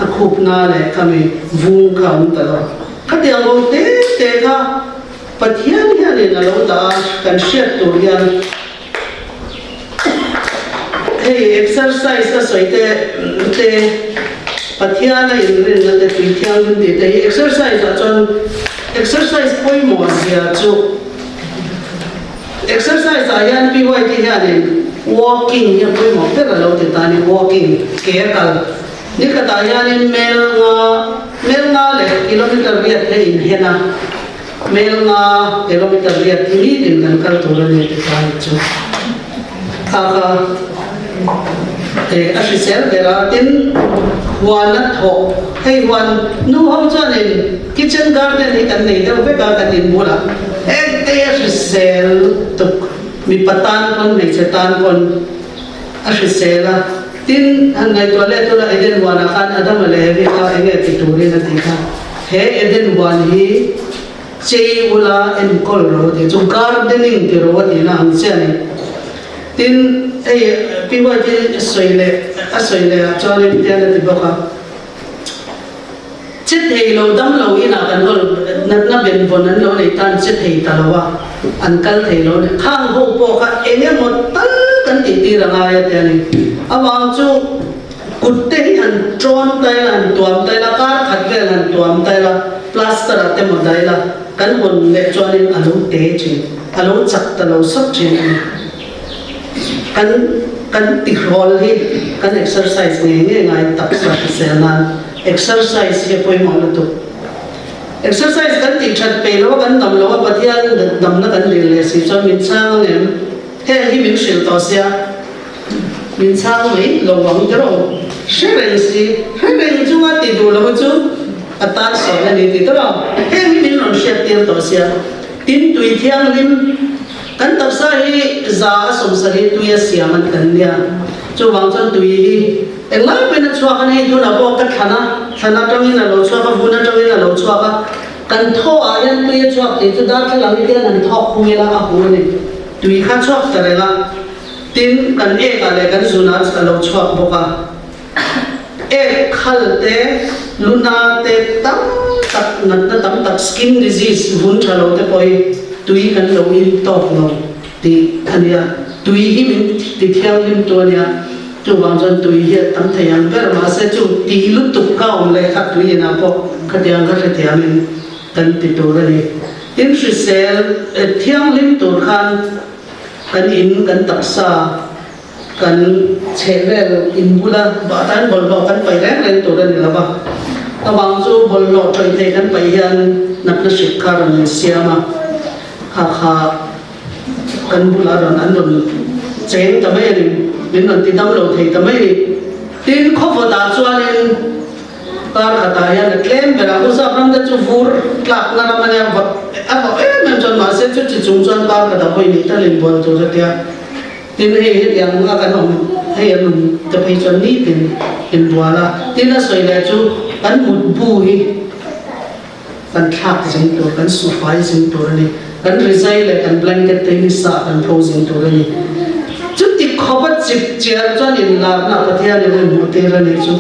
A khupna leh khami vung kha a awm ta lo. Khatiang lo te te kha Pathian hianin a lo dah a, kan hriat tur hian hei exercise a sawi te te Pathian a inrinna te tui thianghlim tih te hi exercise ah chuan exercise pawimawh zia chu Exercise ah hian PYT hianin walking hi a pawimawh ber a lo ti ta a ni, walking, ke a kal. Nikhatah hianin mel nga, mel nga leh kilometer riat hi a inhen a, mel nga kilometer riat hi nitin kan kal tur a ni a ti ta a ni chu. Kha kha a hrisel ber a, tin huan a thawh, hei huan nu ho chuanin kitchen garden hi kan nei deuh vek a kan inbulah. Engte a hrisel lutuk, mipa tan pawn hmeichhe tan pawn a hrisel a, tin han ngaihtuah leh tula Eden huanah khan Adama leh Evi kha enge ti turin a ti kha, he Eden huan hi chei ula enkawl ro a ti, chu gardening ti ro a tihna ang chiah a ni. Tin hei Pi White-i sawi leh a sawi leh ah chuanin tian a ti bawk a. Che thei lo dam lo inah kan hawl natna benvawn an lo nei tan che thei ta lo a, an kal thei lo a ni. Khang ho pawh kha eng emaw tal kan tih tir a ngai a ti a ni. Avang chu kut te hi han tawn ta ila, han tuam ta ila, kar khat vel han tuam ta ila, plaster ah te maw dai ila. Kan hawn leh chuanin a lo te thin, a lo chak ta lo sawt thin a ni. Kan kan tihrawl hi kan exercise ngei ngei ngai taksa hrisel nan exercise hi a pawimawh lutuk. Exercise kan tih that peih lo a kan dam lo a Pathian damna kan dil leh si chuan min chhang ang em? Heng hi min hrilh tawh sia min chhang mai lo ang tiraw? Hre reng si, hre reng chunga ti duh lo chu a tan sawi a ni ti tiraw? Heng hi min rawn hriat tir tawh sia. Tin tui thianghlim kan taksa hi za a 70 tui a siam an kan nia. Chuvang chuan tui hi englai pawhin a chhuak a ni. Tunah pawh ka thlan a, thlan atangin a lo chhuak a, vun atangin a lo chhuak a. Kan thaw ah hian tui a chhuak tih chu darthlalang hi hian an thawk khung ila a hu a ni. Tui kha chhuak ta reng a, tin kan ek ah leh kan zun ah a lo chhuak bawk a. Ek khal te, luna te tam tak, natna tam tak, skin disease, vun tha lo te pawh hi tui kan lo in tawk lo tih a nia. Tui hi min ti thianghlim tu a nia. Chuvang chuan tui hi a tam thei ang ber mahse chu tih lutuk ka awm leh kha tui inah pawh khatiang kha hrethiamin kan ti tur a ni. Tin hrisel thianghlim tur khan kan in kan taksa kan chhehvel in bula bahtan bawlhhlawh kan paih reng reng tur a ni lo va. Avang chu bawlhhlawh tawih thei kan paih hian natna hrik kha rawn insiam a, kha kha Kan bulah rawn an rawn cheng ta mai a ni, min rawn ti dam lo thei ta mai a ni. Tin, khawvawtah chuanin kar khatah hian a tlem ber a, Uzap ram te chu vur tlakna ram a nia, vawt a vawh em em chuan mahse chuti chung chuan kar khatah vawi nih tal inbual tur a tia. Tin, hei hetiang a kan awm hei an awm te phei chuan nitin inbual a. Tin, a sawi leh chu kan mutbu hi. Kan thlak zing tur, kan sufai zing tur a ni. Kan rizai leh kan blanket te hi sa kan pho zing tur a ni. Chuti khawpa chip chiar chuan inlarna Pathianin a hmuh tir a nih chu.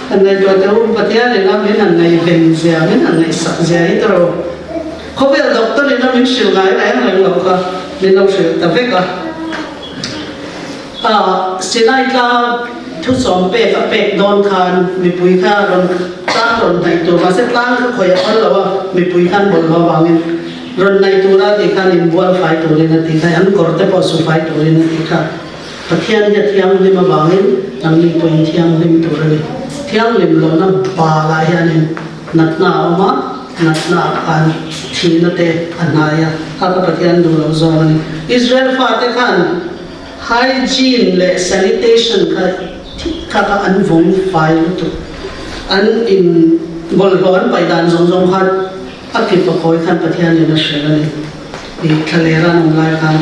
Kan ngaihtuah teh u, Pathianin a min han ngaihven zia, min han ngaihsak zia hi tawrh. Khawvel doctor in a min hrilh ngai reng reng lo kha min lo hrilh ta vek a. A Sinai tlanga thusawm pek a pek dawn khan mipui kha rawn tlang rawn hnaih tur mahse tlang kha khawih a phal lo a, mipui khan bawlhhlawh avangin rawn hnaih tura tih khan inbual fai turin a ti kha, an kawr te pawh su fai turin a ti kha. Pathian hi a thianghlim avangin nangni pawhin thianghlim tur a ni. Thianghlim lohna balah hianin natna a awm a, natna ah khan thihna te a hnai a, kha kha Pathian duh loh zawng a ni. Israel fate khan Hygiene leh sanitation kha thik thak a an vawng fai lutuk. An in bawlhhlawh an paih dan zawng zawng kha a kip a khawi khan Pathian in a hrilh a ni. I thlalera an awm lai khan.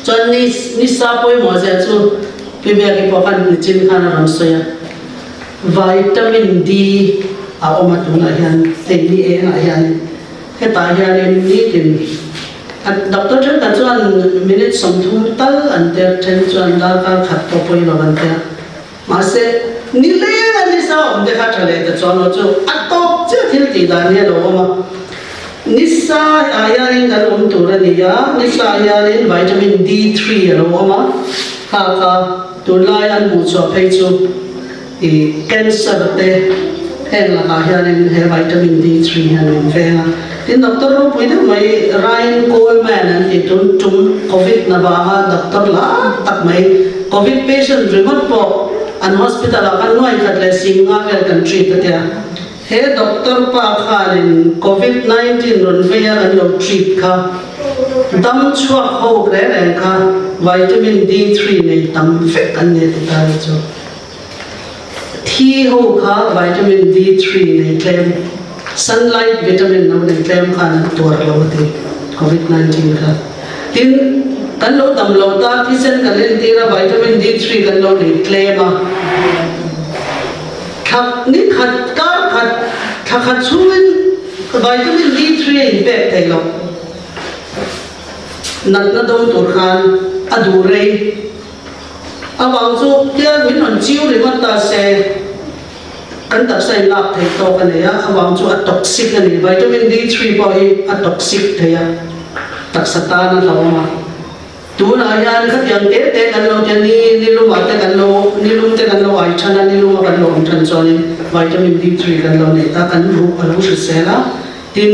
Chuan ni nisa pawimawh zia chu Pi Biaki pawh khan nichin khan a rawn sawi a. Vitamin D a awm a tunah hian hei ni engah hianin hetah hianin nitin Doctor thenkhat chuan minute 30 tal an tia, then chuan darkar khat pawh pawi lo an tia. Mahse, nileng a nisa awm te kha tha leh ta chuan aw chu a tawp chiah thil tih dan hi a lo awm a. Nisa ah hianin kan awm tur a ni a, nisa ah hianin vitamin D3 a lo awm a, kha kha tunlai an hmuhchhuah phei chu I cancer te heng lakah hianin he vitamin D three hian min veng a. Tin doctor ropui deuh mai Ryan Coleman an tih tun tum covid na vanga doctor lar tak mai covid patient ringawt pawh an hospital ah khan nuai khat leh 50 vel kan treat a tia. He doctor pa khanin covid 19 rawn vei a kan lo treat kha dam chhuak ho reng reng kha vitamin D three nei tam vek an ni a ti ta ni chu. Thi ho kha vitamin D3 nei tlem, sunlight vitamin lo nei tlem khan an tuar lo a ti, covid 19 kha. Tin, kan lo dam lo ta, thisen kan entir a, vitamin D3 kan lo nei tlem a. Thla ni khat, kar khat, thla khat chhungin vitamin D3 a inpek thei lo. Natna do tur khan a duh rei. Avang chu tiang min rawn chiu ringawt ta se, kan taksa in lak theih tawk a nei a, avang chu a toxic a ni. Vitamin D3 pawh hi a toxic thei a, taksa tan a hlauhawm a. Tunah hian khatiang te te kan lo tia ni nilumah te kan lo nilum te kan lo ai than a, niluma kan lo awm than chuanin vitamin D3 kan lo nei ta, kan ruh a lo hrisel a, tin.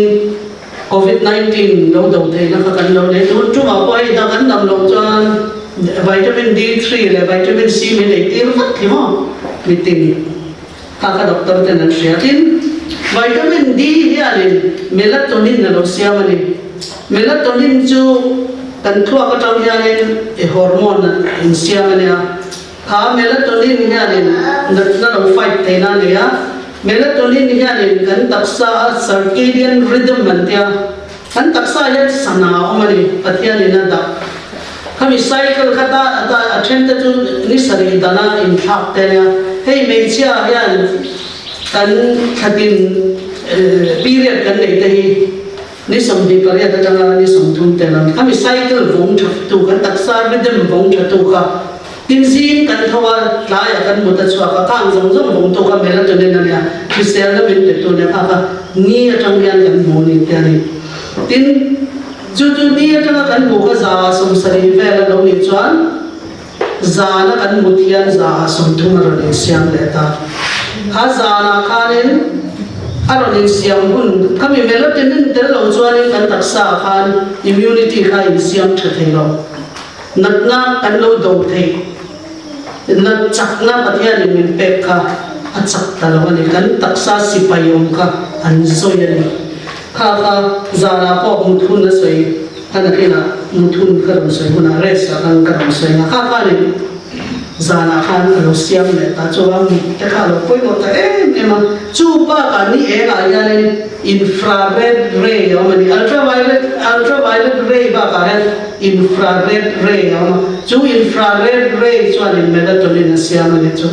Covid 19 lo do theihna kha kan lo nei. Tun tumah pawh hei dang an dam loh chuan vitamin D3 leh vitamin C min ei tir vat hi maw mitin kha kha doctor ten an hria. Tin, vitamin D hianin melatonin a lo siam a ni. Melatonin chu kan thluak atang hianin e hormone an insiam a nia. Kha melatonin hianin natna lo fight theihna a nei a. Melatonin hianin kan taksa a circadian rhythm an tia, kan taksa hian sana a awm a ni, Pathianin a dah. Khami cycle kha ta ta a then te chu ni sarih dana inthlak te ania. Hei hmeichhia hian kan thlatin period kan neih te hi Ni 28 atanga ni 30 tel ang khami cycle vawng tha tu kan taksa rhythm vawng tha tu kha tin zing kan tho a tlaiah kan mut a chhuak a khang zawng zawng vawng tu kha melatonin a nia hriselna min pe tu nia kha kha ni atang hian kan hmu ni te a ni. Tin chu chu ni atanga kan hmuh kha 70 vel a lo nih chuan zana kan mut hian 130 a rawn insiam leh ta. Kha zanah khanin a rawn insiam hun khami melatonin tel lo chuanin kan taksa ah khan immunity kha a insiam tha thei lo. Natna kan lo do theih nat chakna Pathianin min pek kha a chak ta lo a ni. Kan taksa sipai awm kha an zawi a ni. Kha kha zanah pawh mut hun a sawi. Ka nakinah muthun ka rawn sawi hunah rest ah khan ka rawn sawi ang a, kha khanin zanah khan a lo siam leh ta chu a mut te kha a lo pawimawh ta em em a, chu bakah ni engah hianin infrared ray a awm a ni, ultraviolet ultraviolet ray bakah hian infrared ray a awm a, chu infrared ray chuanin melatonin a siam a ni chu.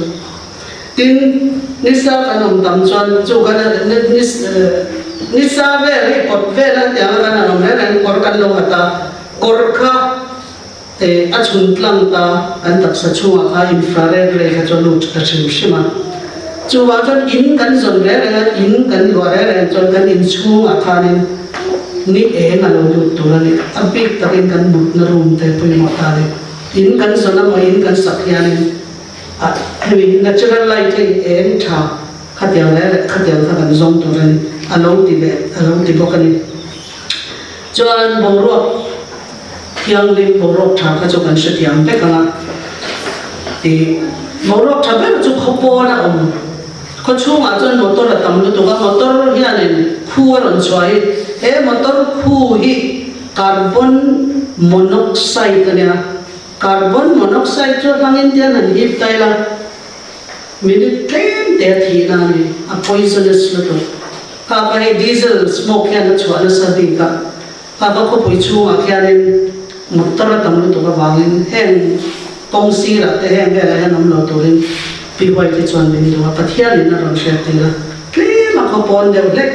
Tin, nisa kan awm tam chuan chu kan nisa vel hi kawt vel an tiang a kan han awm reng reng kawr kan lo hat a, kawr kha a chhun tlang ta kan taksa chhungah kha infrared ray kha chu a lut ta hrim hrim a. Chuvang chuan in kan zawn reng reng a, in kan luah reng reng chuan kan inchhungah khanin ni eng a lo lut tur a ni. A bik takin kan mutna room te pawimawh ta a ni. In kan zawn emaw in kan sak hianin A hemi natural light hi eng tha khatiang leh leh khatiang kha kan zawng tur a ni a lo ti leh a lo ti bawk a ni. Chuan boruak thianghlim boruak tha kha chu kan hrethiam vek ang a ti boruak tha ber chu khaw pawn a awm khaw chhungah chuan motor a tam lutuk a motor hianin khu a rawn chhuah hi he motor khu hi carbon monoxide a nia. Carbon monoxide chu hmangin tian han hip ta ila, minute tlem te a thihna a ni, a poisonous lutuk. Kha kha hei diesel smoke hian a chhuah nasa bik a, kha kha khawpui chhungah khianin motor a tam lutuk avangin heng kawng sirah te heng velah hian awm lo turin Pi White-i chuan min duh a, Pathianin a rawn hriattir a, tlem a khaw pawn deuh hlek,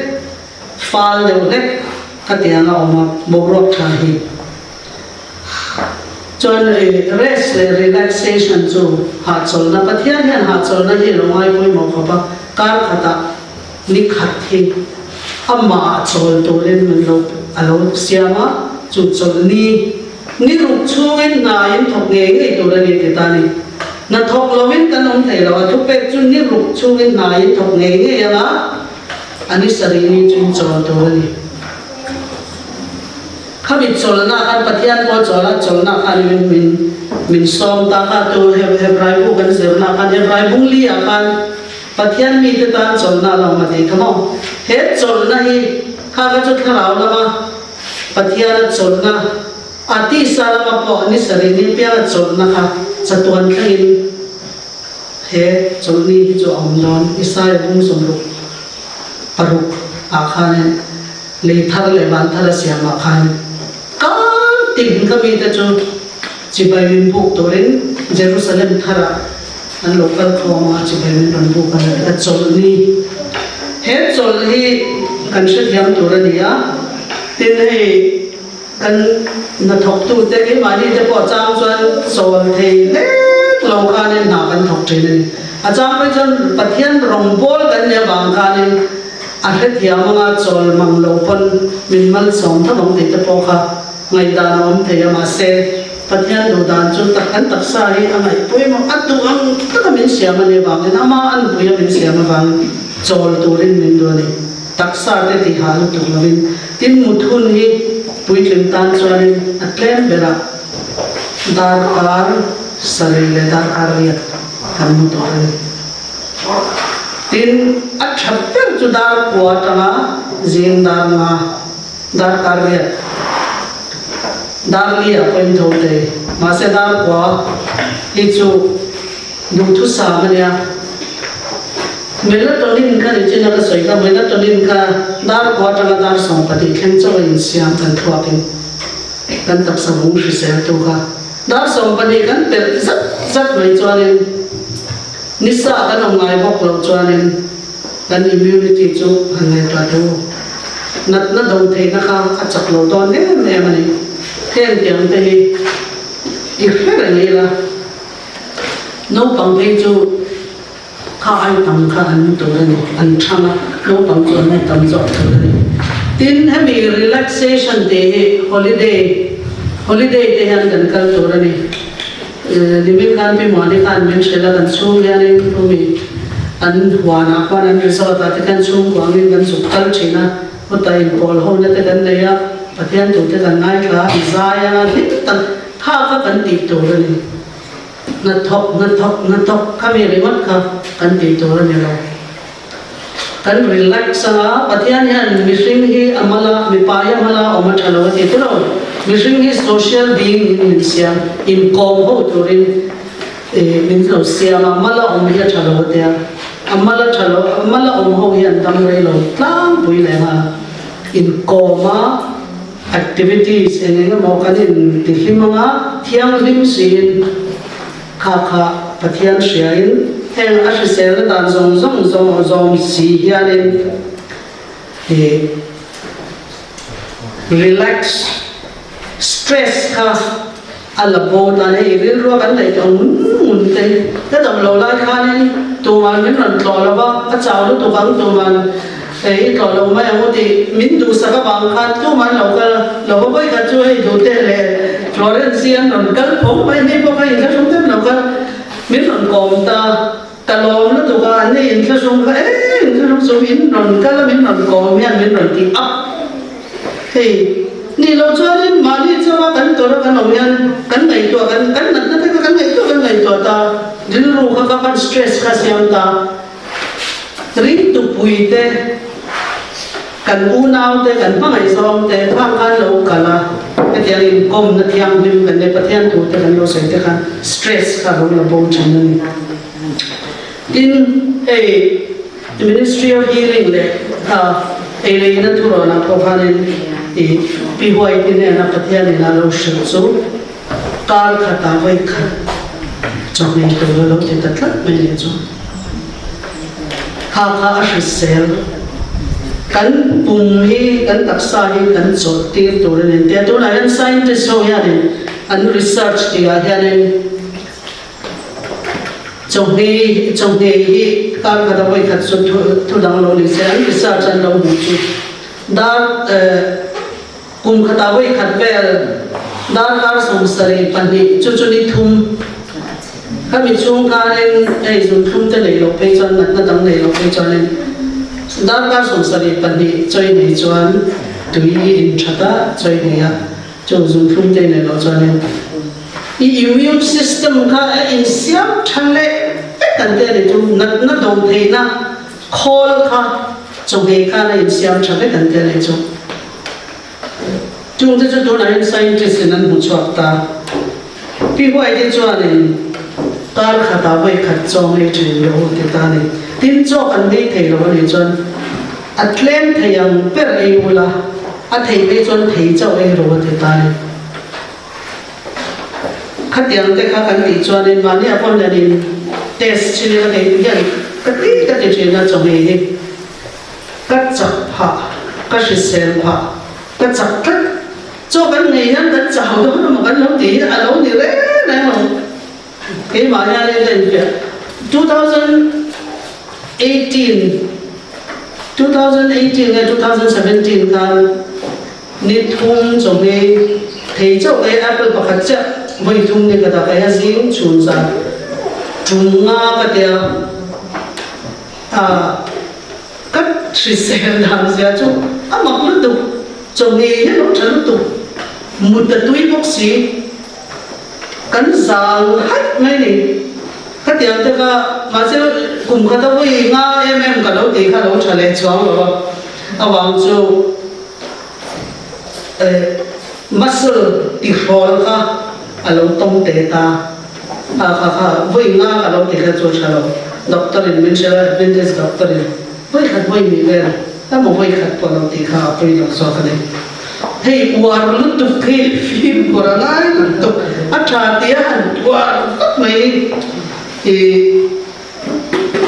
fal deuh hlek khatiang a awm a, boruak tha hi. Chuan rest leh relaxation chu hahchawlhna, Pathian hian hahchawlhna hi a lo ngai pawimawh khawp a, kar khatah ni khat hi amah chawl turin min lo a lo siam a, chu chawlhni ni ruk chhungin hna in thawk ngei ngei tur a ni ti ta a ni. Hna thawk lovin kan awm thei lo, a thupek chu ni ruk chhungin hna in thawk ngei ngei anga a ni sarih ni chu in chawl tur a ni. Khami chawlhna khan Pathian pawh chawl a, chawlhna khan min min min sawm ta kha tu Hebrai bu kan zirna khan Hebrai bung li ah khan Pathian mite tan chawlhna a lo awm a tih kha maw? He chawlhna hi kha kha chu thlarau lama Pathiana chawlhna a tisa lama pawh ni sarih ni pianga chawlhna kha chatuan thlengin he chawlhni hi chu a awm dawn Isaia bung 66 ah khanin Lei thar leh van thar a siam ah khan kal tin ka mite chu chibai min buk turin Jerusalem thar ah an lo kal khawm a, chibai min rawn buk a ni a chawlh ni. He chawlh hi kan hrethiam tur a ni a, tin hei kan hnathawktu te keimahni te pawh chang chuan chawl thei hlek lo khanin hna kan thawk thin a ni. A chang phei chuan Pathian rawngbawl kan nih avang khanin A hrethiam anga chawl mang lo pawn min malsawm tho ang tih te pawh kha ngaihdan a awm thei a, mahse Pathian duh dan chu tak kan taksa hi a ngaih pawimawh a duh ang taka min siam a nih avangin ama anpui a min siam avangin chawl turin min duh a ni. Taksa te ti hah lutuk lovin tin mut hun hi puitling tan chuanin a tlem berah darkar sarih leh darkar riat kan mu tawh a ni. Tin, a tha ber chu dar kua atanga zing dar nga, darkar riat, dar li ah pawhin tho thei. Mahse dar kua hi chu duhthusam a nia. Melatonin kha ni chin a ka sawi kha, melatonin kha dar kua atanga dar 12 thleng chauh a insiam kan thluakin kan taksa vung hrisel tu kha. Dar 12 kan pelh zat zat mai chuanin nisa kan awm ngai bawk loh chuanin kan immunity chu han ngaihtuah teh u. Natna do theihna kha a chak lo dawn em em a ni. Heng tiang te hi i hre reng ila naupang phei chu Kha ai tam kha an tur a ni, an thang a, naupang chu an tam zawk tur a ni. Tin, hemi relaxation tih hi holiday, holiday te hian kan kal tur a ni. Nimin khan Pi Muani khan min hrilh a, kan chhung hianin Rumi an huanah khuan an resort ah te khan chhungkua angin kan zuk kal thin a, hutah inpawl hona te kan nei a, Pathian tute kan ngaithla a, an zai a, hlim tak kha kha kan tih tur a ni. Hnathawk, hnathawk, hnathawk khami ringawt kha kan tih tur a ni lo. Kan relax anga Pathian hian mihring hi a mala, mipa hi a mala awm a tha lo a ti tilo. Mihring hi social being in min siam, inkawm ho turin min lo siam a, mala awm hi a tha lo a tia. A mala tha lo, a mala awm ho hi an dam rei lo tlangpui leh nghal. Inkawm a. Activities eng eng emaw kan in ti hlim anga thianghlim siin kha kha Pathian hriain heng a hriselna dan zawng zawng zawng zawm si hianin i relax stress kha a la bo tan hei rilrua kan neih tawh ngun ngun te ka dam lo lai khanin tuman min rawn tlawh lo va, a chau lutuk ang tuman hei i tlawh lo mai ang u tih min duhsak avang khan tuman lo kal lo va, vawikhat chu hei Dute leh Florence hi an rawn kal pho mai ni bawk a inthlahrung deuh lo kal min rawn kawm ta, ka lawm lutuk a, an ni inthlahrung kha e inthlahrung chu in rawn kal a min rawn kawm hian min rawn ti up. Hei, nih loh chuanin mahni chauha kan tawrh a kan awm hian kan ngaihtuah kan kan natna te kha kan ngaihtuah kan ngaihtuah ta, rilru kha kha kan stress kha siam ta. Ringtupui te, kan unau te, kan hmangaihzawng te khang khan lo kal a, hetiang inkawmna thianghlim kan nei Pathian thu te kan lo sawi te khan stress kha lo la bo thin a ni. Tin, hei. Ministry of Healing leh ei leina thurawnah pawh khanin i Pi Huaiti hnena Pathianin a lo hrilh chu kar khatah vawi khat chawhmeh tur a lo ti ta tlat mai nih chu. Kha kha a hrisel. Kan pum hi kan taksa hi kan chawlh tir tur a ni. Tia tunah hian scientist ho hianin an research tihah hianin Chawhmeh chawhmeh hi kar khat a vawi khat chu thu dang lo ni se an research an lo hmuh chu dar kum khatah vawi khat vel darkar 72 chu chu ni thum khami chhung khanin hei zunthlum te nei loh phei chuan natna dang nei loh phei chuanin darkar 72 chawi nei chuan tui in that a chawi nei a chu zunthlum te nei loh chuanin I immune system kha a insiam tha leh vek an ti a ni chu, natna do theihna khawl kha chawhmeh khan a insiam tha vek an ti a ni chu. Chungte chu tunah hian scientist in an hmu chhuak ta. Pi Huaite chuanin kar khatah vawi khat chaw ngei thin rawh u ti ta a ni. Tin, chaw kan ngei thei lo a nih chuan a tlem thei ang ber ei ula, a thei phei chuan thei chauh ei rawh a ti ta a ni. Khatiang te kha kan tih chuanin mahni a pawn hianin test chin ila kei hian ka ti ka ti thin a chawhmeh hi ka chak phah ka hrisel phah ka chak tlat chaw kan nghei hian kan chau dawn emaw kan lo tih hi a lo ni reng reng lo keimah hianin ka infiah 2018 2018 nge 2017 khan Ni thum chawhmei thei chauh e apple pakhat chiah vawi thum ni ka dak e a zing chhun zan tum nga ka tia a ka hrisel dan zia chu a mak lutuk, chaw ngei hi a lo tha lutuk, mut a tui bawk si, kan zang haih mai ni. Khatiang te kha mahse kum khat a vawi nga em em ka lo tih kha lo tha leh chuang lo a, avang chu muscle tihrawl kha a lo tawng te ta. Ha ha ha, vawi nga ka lo ti kha chu tha lo. Doctor in min hrilh a, Adventist doctor in vawi khat vawi hnih vel emaw vawi khat pawh lo tih kha a pawi lo zawk a ni. Hei uar lutuk hi fimkhur a ngai lutuk, a tha tia han uar vak mai hi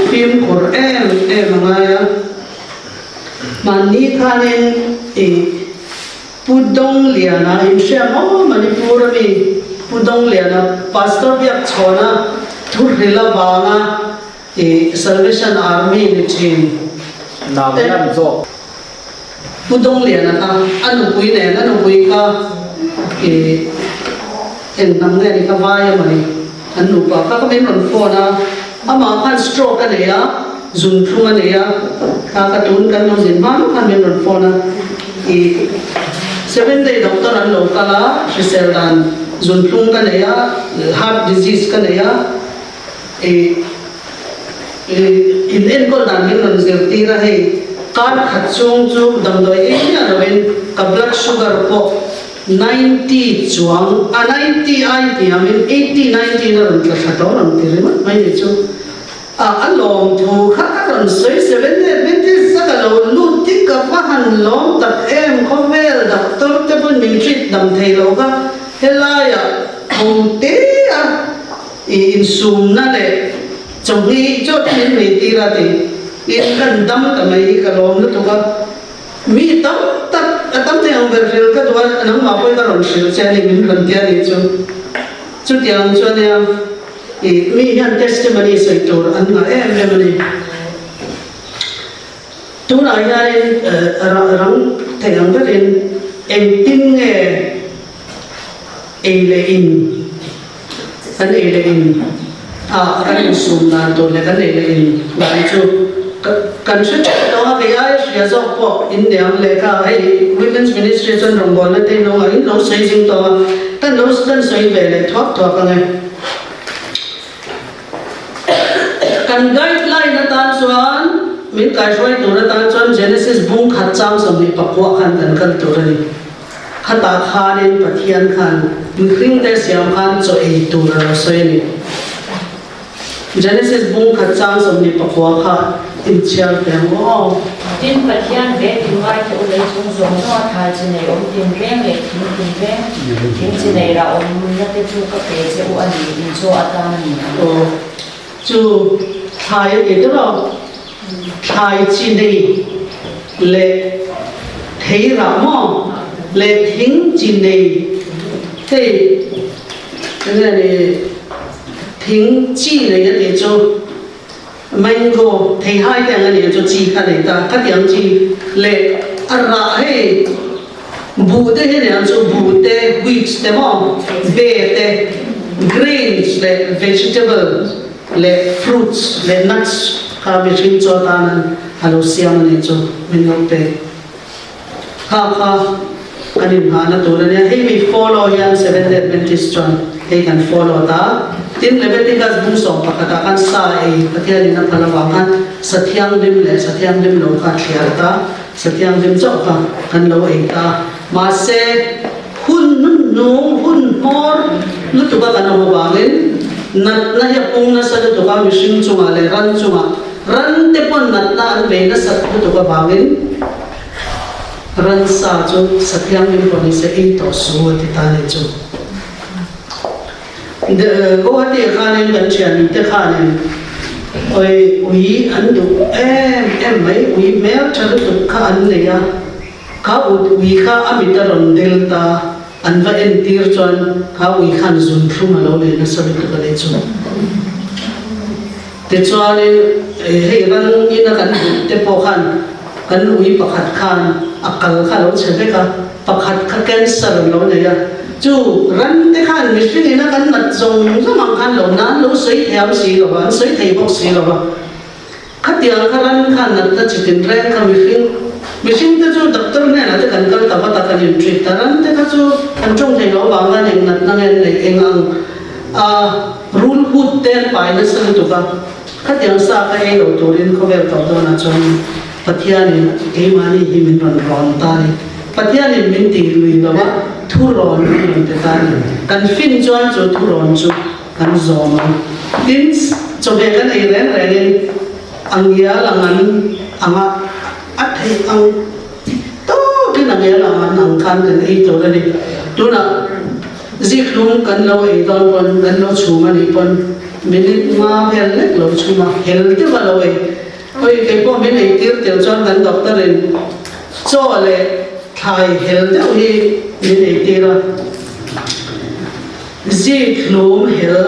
fimkhur em em a ngai a. Mahni khanin ih. Pu Dongliana inhria maw Manipur ami Pu Dongliana Pastor Biakchhawna thuhril avanga i Salvation Army ni thin Nagaland zawk. Pu Dongliana kha a nupui nen a nupui kha i eng hnam nge ni kha vai emaw ni an nupa kha ka min rawn phone a amah khan stroke a nei a zunthlung a nei a kha ka tun kan lo zin hma lawk khan min rawn phone a i seven day doctor an lo kal a hrisel dan zunthlung ka nei a heart disease ka nei a i in enkawl dan min rawn zirtir a hei kar khat chhung chu damdawi ei miah lovin ka blood sugar pawh 90 chuang a 90 ai hniamin 80 90 in a rawn tla thla tawh rawn ti ringawt mai ni chu. A a lawm thu kha a rawn sawi 7 Adventist a ka lo lut tik ka va han lawm tak em khawvel doctor te pawn min treat dam thei lo kha helaiah tho te a i insumna leh chawhni chaw te min nei tir a ti in kan dam ta mai hi ka lawm lutuk a mi tam tak a tam thei ang ber hril ka duh a nangmah pawhin ka rawn hrilh che a ni min rawn ti a nih chu chutiang chu ania. I mi hian testimony sawi tur an ngah em em a ni. Tunah hianin rang thei ang berin engtin nge ei leh in kan ei leh in ah kan insum dan tur leh kan ei leh in dan chu kan hre teuh tawh a, kei aia hria zawk pawh in niang lehkha hei Women's Ministry chuan rawngbawlna te in lo ngah in lo sawi zing tawh a, kan lo kan sawi ve leh thuak thuak ang e. Kan guideline atan chuan min kaihruai tur atan chuan Genesis bung khat chang 24 khan kan kal tur a ni. Khatah khanin Pathian khan mihringte siam khan chaw ei tur a lo sawi a ni. Genesis bung khat chang 29 kha inchhiar teh ang aw. Tin, Pathian ve tin ngaite u lei chung zawng zawng a thai chi nei awm tin reng leh thing tin reng, thing chi nei rah awmna te chu ka pe che u a ni, in chaw atan a ni ang. Aw, chu thlai a ti deuh a, thlai chi nei leh thei rah maw leh thing chi nei hei enge ni thing chi nei a tih chu Mango theihai te ang a nih chu chi kha nei ta khatiang chi leh a rah hei buh te hi aniang chu buh te wheat te maw be te grains leh vegetable leh fruits leh nuts kha mihring chaw atan an a lo siam a nih chu min lo pe kha kha kan inhahna tur a nia hei mi follow hian Seventh Day Adventist chuan hei kan follow ta tin Leviticus bung sawm pakhatah khan sa ei Pathianin a phal avang khan sa thianghlim leh sa thianghlim lo kha a thliar ta sa thianghlim chauh kha kan lo ei ta mahse hun hnuhnung hun hmawr lutuk a kan awm avangin natna hi a pung nasa lutuk a mihring chungah leh ran chungah Ran te pawn natna an vei nasat lutuk avangin ransa chu sathianghlim pawh nise ei tawh su a ti ta ni chu. Guwahati ah khanin kan thian te khanin oi ui an duh em em mai, ui hmel tha lutuk kha an nei a, kha ui kha a mit a rawn del ta, an va entir chuan kha ui khan zunthlum a lo nei nasa lutuk a ni chu. Tichuanin hei ran ina kan hmuh te pawh khan kan ui pakhat khan a kal kha a lo chhe vek a, pakhat kha cancer an lo nei a, chu ran te khan mihring ina kan nat zawng zawng ang khan lo nan lo sawi thiam si lo va, an sawi thei bawk si lo va. Khatiang kha ran khan natna chi tinreng kha mihring mihring te chu doctor hnenah te kan kal ta vat a kan in treat ta ran te kha chu an tawng thei lo avang khan eng natna nge an neih eng ang a rul hut te an pai nasa lutuk a khatiang sa kha ei lo turin khawvel tawh dawnah chuan Pathianin keimahni hi min rawn rawn ta a ni. Pathianin min tih lui lo a thurawn min rawn pe ta a ni. Kan fin chuan chu thurawn chu kan zawm ang. Tin, chawhmeh kan ei reng rengin a ngial ang an ang a, a theih ang tawkin a ngial ang an ang khan kan ei tur a ni. Tunah zikhlum kan lo ei dawn pawn, kan lo chhum a nih pawn minute nga vel lek lo chhum a, hel deuh a lo ei. Hawi kei pawh min ei tir tel chuan kan doctor in chaw leh thlai hel deuh hi min ei tir a. Zikhlum hel,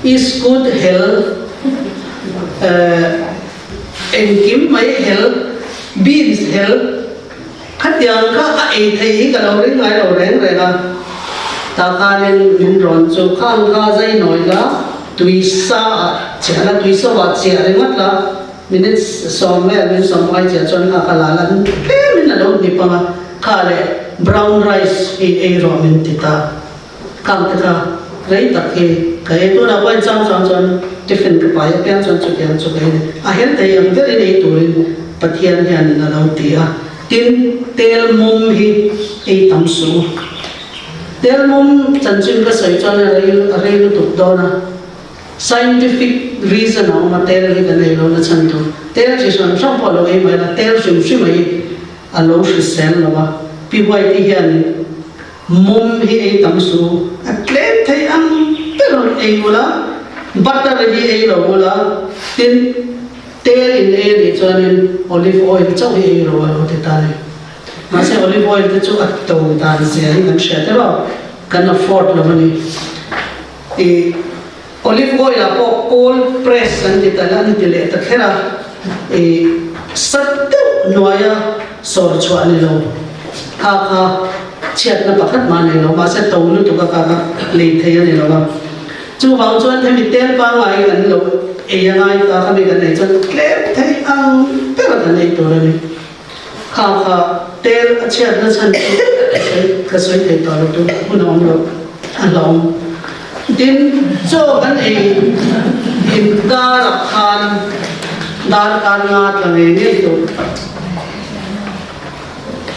iskut hel, engkim mai hel, beans hel, khatiang kha a ei thei hi ka lo ring ngai lo reng reng a. Tah khanin min rawn chu khang kha zai nawi la, tui sa ah chiah la, tui so ah chiah ringawt la, minute 10 vel min 15 chiah chuan kha ka la la, tlemin a lo hnip ang a, kha leh brown rice hi ei rawh min ti ta. Kang te kha rei tak hi ka ei tunah pawhin chang chang chuan tiffin ka pai apiang chuan chutiang chu ka ei ni. A hel thei ang berin ei turin Pathian hianin a lo ti a. Tin, tel mum hi ei tam suh u. Tel mum chanchin ka sawi chuan a rei a rei lutuk dawn a. Scientific reason a awm a, tel hi kan ei lo na chhan tur. Tel chi hran hran pawh a lo ei mai la, tel hrim hrim a hi a lo hrisel lo a. Pi White-i hianin Mum hi ei tam su, a tlem thei ang ber rawn ei ula, butter hi ei lo ula, tin tel in ei a nih chuanin olive oil chauh hi ei lo a lo ti ta a ni. Mahse olive oil te chu a to dan zia hi kan hria teuh a, kan afford lo a ni. I olive oil ah pawh cold press an ti ta an ti leh ta kher a, i sat deuh hnuaia sawr chhuah a ni lo. Kha kha chhiatna pakhat mah nei lo, mahse to lutuk a kha kha lei thei a ni lo a. Chuvang chuan hemi tel pangngai kan lo ei a ngai ta khami kan ei chuan tlem thei ang ber a kan ei tur a ni. Kha kha tel a chhiatna chhan chu ka sawi thei tawh lo tunah hun a awm lo a hlauhawm. Tin, chaw kan ei inkarah khan darkar nga tla ngei ngei tur.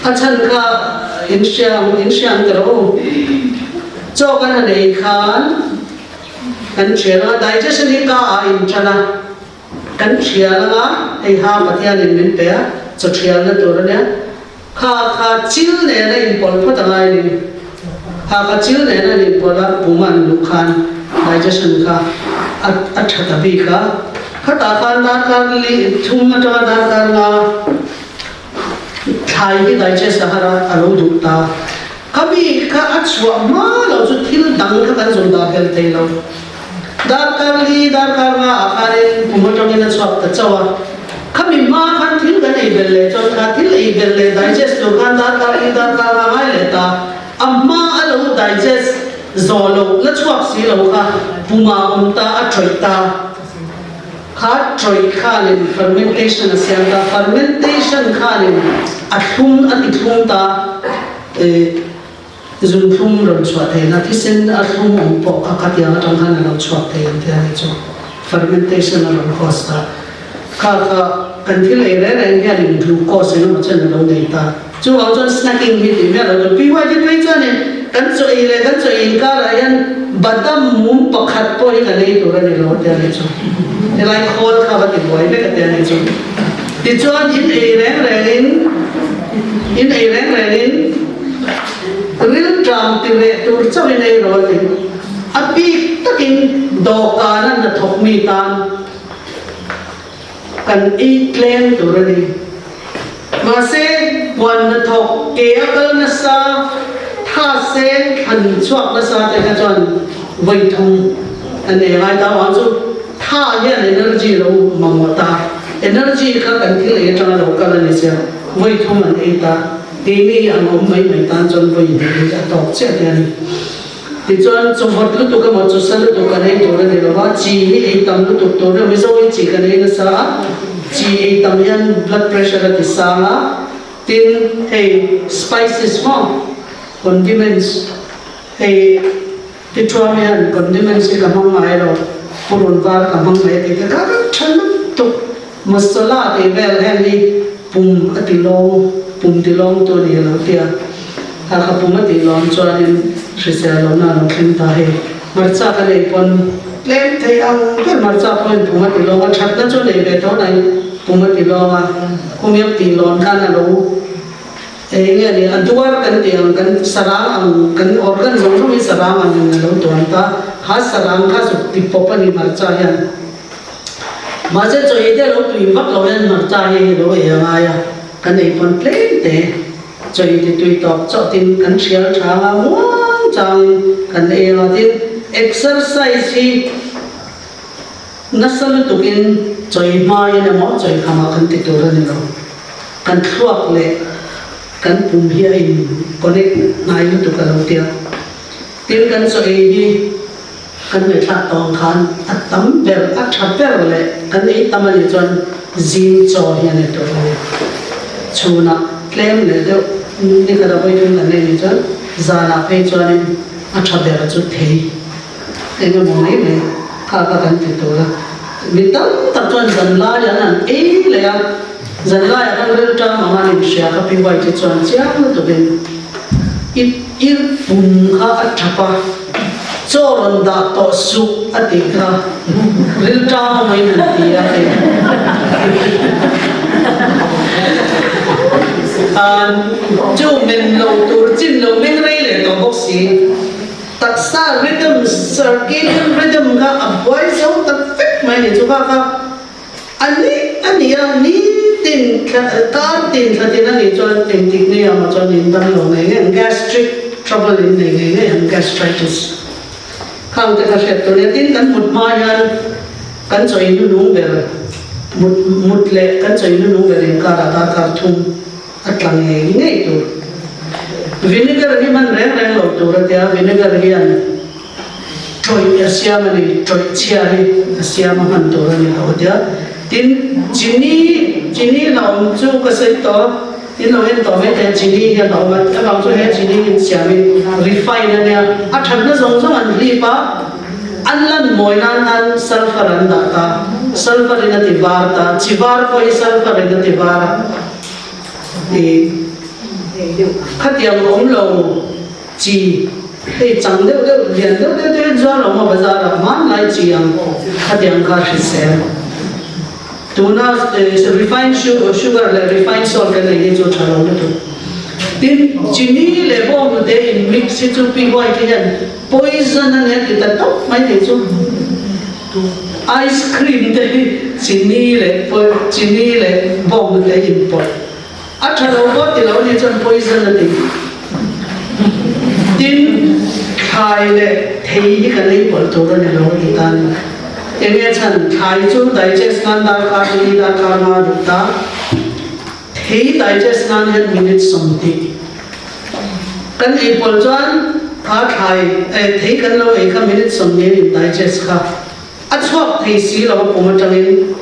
A chhan kha in hria ang, in hria ang tiraw u. Chaw kan han ei khan kan thial ang a, digestion hi ka ah in tan a, kan thial ang a, hei ha Pathianin min pe a, chaw thialna tur a nia. Kha kha chil nena inpawlh phawt a ngai a ni. Kha kha chil nena an inpawlh a, pum an luh khan digestion kha a a tha ta bik a. Khatah khan darkar li thum atanga darkar nga Thlai hi digest a har a, a lo duh ta. Ka mi kha a chhuah hma lo chu thil dang kha kan zung dah bel thei lo. Darkar li, darkar nga ah khanin kum atangin a chhuak ta chauh a. Khami hma khan thil kan ei bel leh chuan kha thil ei bel leh digest tur khan darkar li, darkar nga ngai leh ta. A hma a lo digest zawh loh la chhuak si lo kha pumah a awm ta, a tawih ta. Kha tawih khanin fermentation a siam ta, fermentation khanin a thlum a ti thlum ta, eh zunthlum rawn chhuah theihna thisen a thlum awm pawh kha khatiang atang khan a lo chhuak thei ang tih a nih chu fermentation a rawn cause ta. Kha kha kan thil ei reng reng hianin glucose engemaw chen a lo nei ta. Chuvang chuan snacking hi tih miah lo chu PYD phei chuanin kan chaw ei leh kan chaw ei inkarah hian badam mum pakhat pawh hi kan ei tur a ni lo a ti a nih chu. Helai khawl kha va ti buai vek a ti a nih chu. Tichuan in ei reng rengin in ei reng rengin rilṭam ti reh tur chauhin ei rawh a ti. A bik takin dawhkana hnathawk mi tan Kan ei tlem tur a ni. Mahse, huan hnathawk ke a kal nasa, tha seng thlan chhuak nasa te kha chuan vawi thum an ei ngai ta vang chu tha hian energy lo mamawh ta. Energy kha kan thil ei atanga lo kal a ni sia, vawi thum an ei ta. Keini ang awm mai mai tan chuan vawi hnih hi a tawk chiah te a ni. Tichuan, chawhawt lutuk emaw chawsa lutuk kan ei tur a ni lo va, chi hi ei tam lutuk tur a ni. Mizo hi chi kan ei nasa a, chi ei tam hian blood pressure a ti sang a. Tin, hei spices maw, condiments, hei Tithuam hian condiments hi ka hmang ngai lo, purun var ka hmang mai tih te kha ka tha lutuk. Masala tih vel heng hi pum a ti lawng, pum ti lawng tu a ni lo tia. Kha ka pum a tih lawm chuanin hrisel lohna a lo thleng ta hei. Hmarcha ka nei pawn tlem thei ang ber hmarcha pawhin pum a ti lawng a, thatna chu a nei ve tho nai pum a ti lawng a, khumiak tih lawn khan a lo Eng nge ni, a duar kan tih ang, kan sarang ang, kan organ zawng zawng hi sarang ang in a lo tuan ta, kha sarang kha zuk ti pawp a ni hmarcha hian. Mahse chaw ei te a lo tui vak lo hian hmarcha hi hei lo ei a ngai a, kan ei pawn tlem te chaw ei ti tui tawp chawt in kan hrial tha anga muang chang in kan ei anga tin exercise hi Nasa lutukin chawi hmain emaw chawi khamah kan ti tur a ni lo. Kan thluak leh kan pum hi a in connect hnai lutuk a lo tia. Tin kan chaw ei hi kan ngaihthlak tawh ang khan a tam ber, a tha ber leh kan ei tam a nih chuan zing chaw hi a ni tur a ni. Chhunah tlem leh deuh nikhat a vawiin kan ei nih chuan zanah phei chuanin a tha ber chu thei. Eng emaw mai mai kha kha kan ti tur a, mi tam tak chuan zanlai an han ei leh a, zanlaiah khan rilṭam ang an inhria kha Pi White hi chuan chiang lutukin i i pum kha a ṭhap a, chaw rawn dah tawh suh a tih kha rilṭam awmin an ti a ti. Chu men lo tur chin lo meng rei leh tawh bawk si. Taksa rhythm, circadian rhythm, kha a buai zo ta vek mai ni chu kha kha a ni a ni a, nitin thla kar tin thla tin a nih chuan engtik ni ah maw chuan in dam lo ngei ngei ang, gastric trouble in nei ngei ngei ang, gastritis khang te kha hriat tur a nia. Tin kan mut hma hian kan chaw in hnunung ber mut mut leh kan chaw in hnunung ber inkar ah darkar thum A tla ngei ngei tur. Vinegar hi hman reng reng lo tur a tia, vinegar hian tawih a siam a ni, tawih chhia hi a siam a hman tur a ni lo a tia. Tin, chini, chini hlauhawm chu ka sawi tawh a, in lo en tawh mai thei a, chini hi a hlauhawm a, avang chu he chini hi an siam hi refine a nia, a thatna zawng zawng an hlip a, an lan mawi nan khan sulphur an dah ta, sulphur in a ti var ta, chi var pawh hi sulphur in a ti var a. I khatiang awm lo chi hei chang deuh deuh lian deuh deuh te chuan awm a bazar ah hmanlai chi ang khatiang kha hrisel. Tuna refined sugar leh refined salt kan ei hi chu tha lo lutuk. Tin chini leh bawnghnute in mix hi chu pi white hian poison a nia ti ta tawp mai thei chu. Ice cream te hi chini leh chini leh bawng te in pawlh a tha lo pawh ti lo nih chuan poison a ni. Tin, thlai leh thei hi kan ei pawlh tur a ni lo a ti tan. Enge chhan thlai chu digest nan darkar li darkar nga duh ta, thei digest nan hian minute 20 kan ei pawlh chuan kha thlai thei kan lo ei kha minute 20 in digest kha a chhuak thei si lo a pum atangin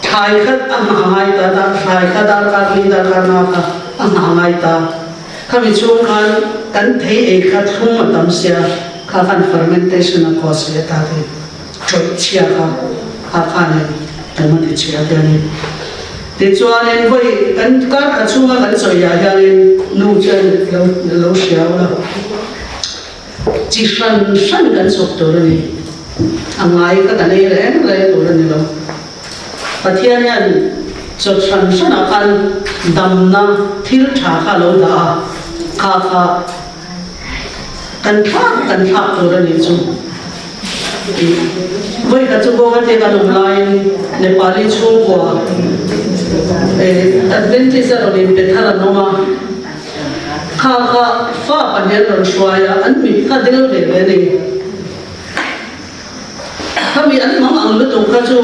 thlai kha a nghah ngai ta dar thlai kha darkar li darkar nga kha a nghah ngai ta khami chhung khan kan thei ei kha thlum a tam sia kha khan fermentation a cause leh ta thei tawih chhia kha kha khanin pum a ti chhia te a ni. Tichuanin vawi kan kar khat chhunga kan sawi ah hianin nu chuan lo lo hria ula chi hran hran kan chhawp tur a ni. A ngai kha kan ei reng reng tur a ni lo. Pathian hian chaw hran hranah khan damna thil tha kha a lo dah a, kha kha kan thlak kan thlak tur a nih chu. Vawi khat chu Guwahati kan awm laiin Nepali chhungkua Adventist a rawn inpe thar an awm a, kha kha fa pahnih an rawn hruai a, an mit kha del ve ve a ni. Khami an hmang ang lutuk kha chu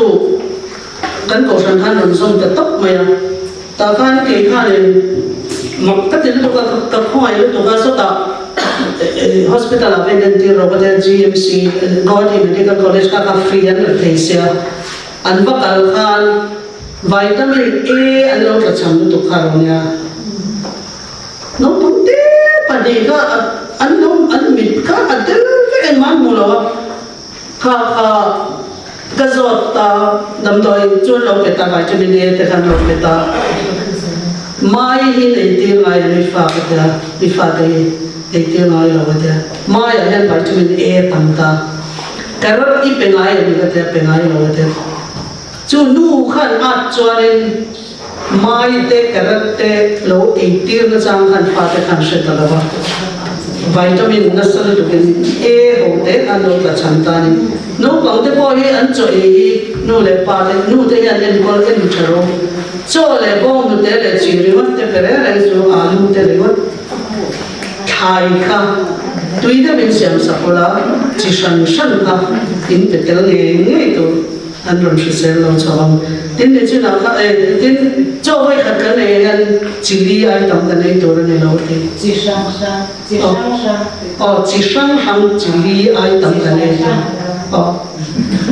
kan kohhran khan rawn zawm ta tawp mai a, tah khan kei khanin mak ka ti lutuk a, ka khawngaih lutuk a, sawtah. Hospital ah ven entir rawh ka tia GMC Guwahati Medical College kha kha free an la thei sia an va kal khan vitamin A an lo tla cham lutuk kha ro nia naupang te pahnih kha an lo an mit kha a tel vek engmah an hmu lo a kha kha ka zawt ta damdawi chu an lo pe ta vitamin A te kha an lo pe ta mai hi eitir ngai a mi fa ka tia mi fa te hi eitir ngai lo ka tia mai ah hian vitamin A a tam ta carrot i pe ngai em ka tia pe ngai lo ka tia chu nu khan at chuanin mai te carrot te lo eitir na chang khan fa te khan hre ta lo va vitamin nasa lutukin A ho te khan lo tla chhan ta a ni. Naupang te pawh hi an chaw ei hi nu leh pa te, nu te hian enkawl en tha rawh. Chaw leh bawng hnute leh chi ringawt te pe reng reng chu alu te ringawt thlai kha tui deuhin siam sak ula chi hran hran kha in pe tel ngei ngei tur an rawn hrisel lo chho ang. Tin ni chinah kha eh tin chaw vawikhat kan ei hian chilli item kan ei tur a ni lo ti. Chi hrang hrang. Chi hrang hrang. Aw, chi hrang hrang chi li ai tam kan ei tur. Aw,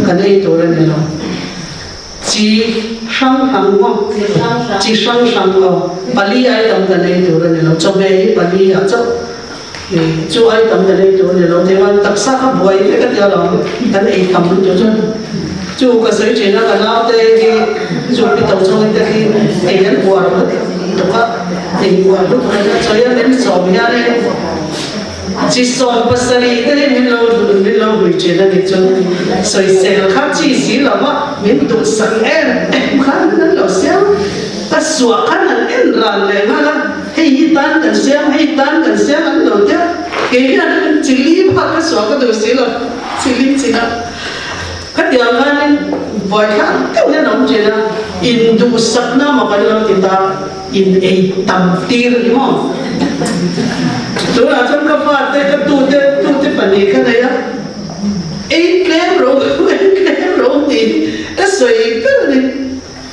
kan ei tur a ni lo. Chi hrang hrang maw? Chi hrang hrang aw, pali ai tam kan ei tur a ni lo. Chawhmeh hi pali ah chauh chu ai tam kan ei tur a ni lo. Tichuan taksa kha buai vek a tia lo, kan ei tam lutuk chuan chu ka sawi thin a, ka naute hi chu pi to chungin te hi ei an uar lutuk a. Engkuah lutuk a nia chawi a min sawm hian in chi 70 te hi min lo min lo hui thin a ni chu sawisel kha chi si lo va min duhsak em em khan an lo siam a suah khan an en ran leh nghal a hei hi tan kan siam hei tan kan siam an lo tia kei hian chi li bak ka suah ka duh si lo chi li chin a. Khatiang khanin buaithlak deuh hian a awm thin a, induhsakna maw kan lo ti ta, in ei tam tir a ni maw? Tunah chuan ka fate, ka tute, tute pahnih kha nei a, ei tlem ro, ei tlem ro tih ka sawi ber a ni.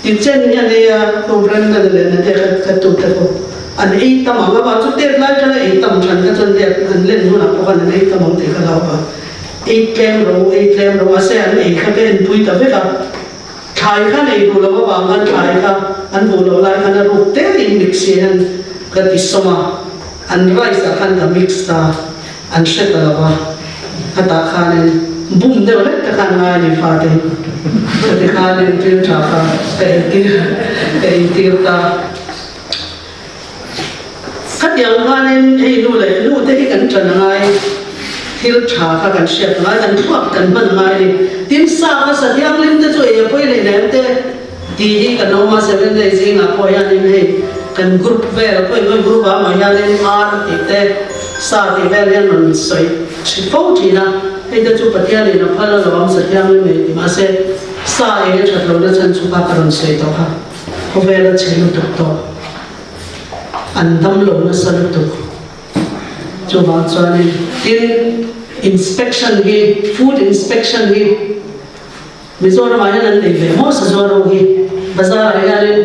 Tichen hi a nei a, pu Brandon leh Nate kha ka tute pawh an ei tam ang, amah chu tet lai tana ei tam than kha chuan tet an len hunah pawh khan an ei tam ang tih ka hlauh a. Ei tlem ro, ei tlem ro, mahse an ei kha ka enpui ta vek a. Thlai khan ei duh loh avang khan thlai kha an hmuh loh lai khan a ruk te in mix hian ka ti sawm a, an rice ah khan ka mix ta, an hre ta lo va, khatah khanin bum deuh hlek te khan ngai a ni fate chutih khanin thil tha kha ka entir ka entir ta. Khatiang khanin hei nu leh nu te hi kan ṭan a ngai, thil ṭha kha kan hriat a ngai, kan thluak kan hman a ngai a ni. Tin, sa kha sa thianghlim te chu ei a pawi leh lem te tih hi kan awm a, Seven Day zingah pawh hianin hei kan group vel khawi khawi group ah mah hianin ar tih te sa tih vel hian rawn sawi ṭhi fo ṭhin a, hei te chu Pathianin a phal alawm sa thianghlim ei ti mahse sa ei a ṭhat lohna chhan chu kha ka rawn sawi tawh kha. Khawvel a chhe lutuk tawh, an dam lo nasa lutuk. Chuvang chuanin tin inspection hi, food inspection hi Mizoramah hian an nei ve maw Sazuar ho hi bazarah hianin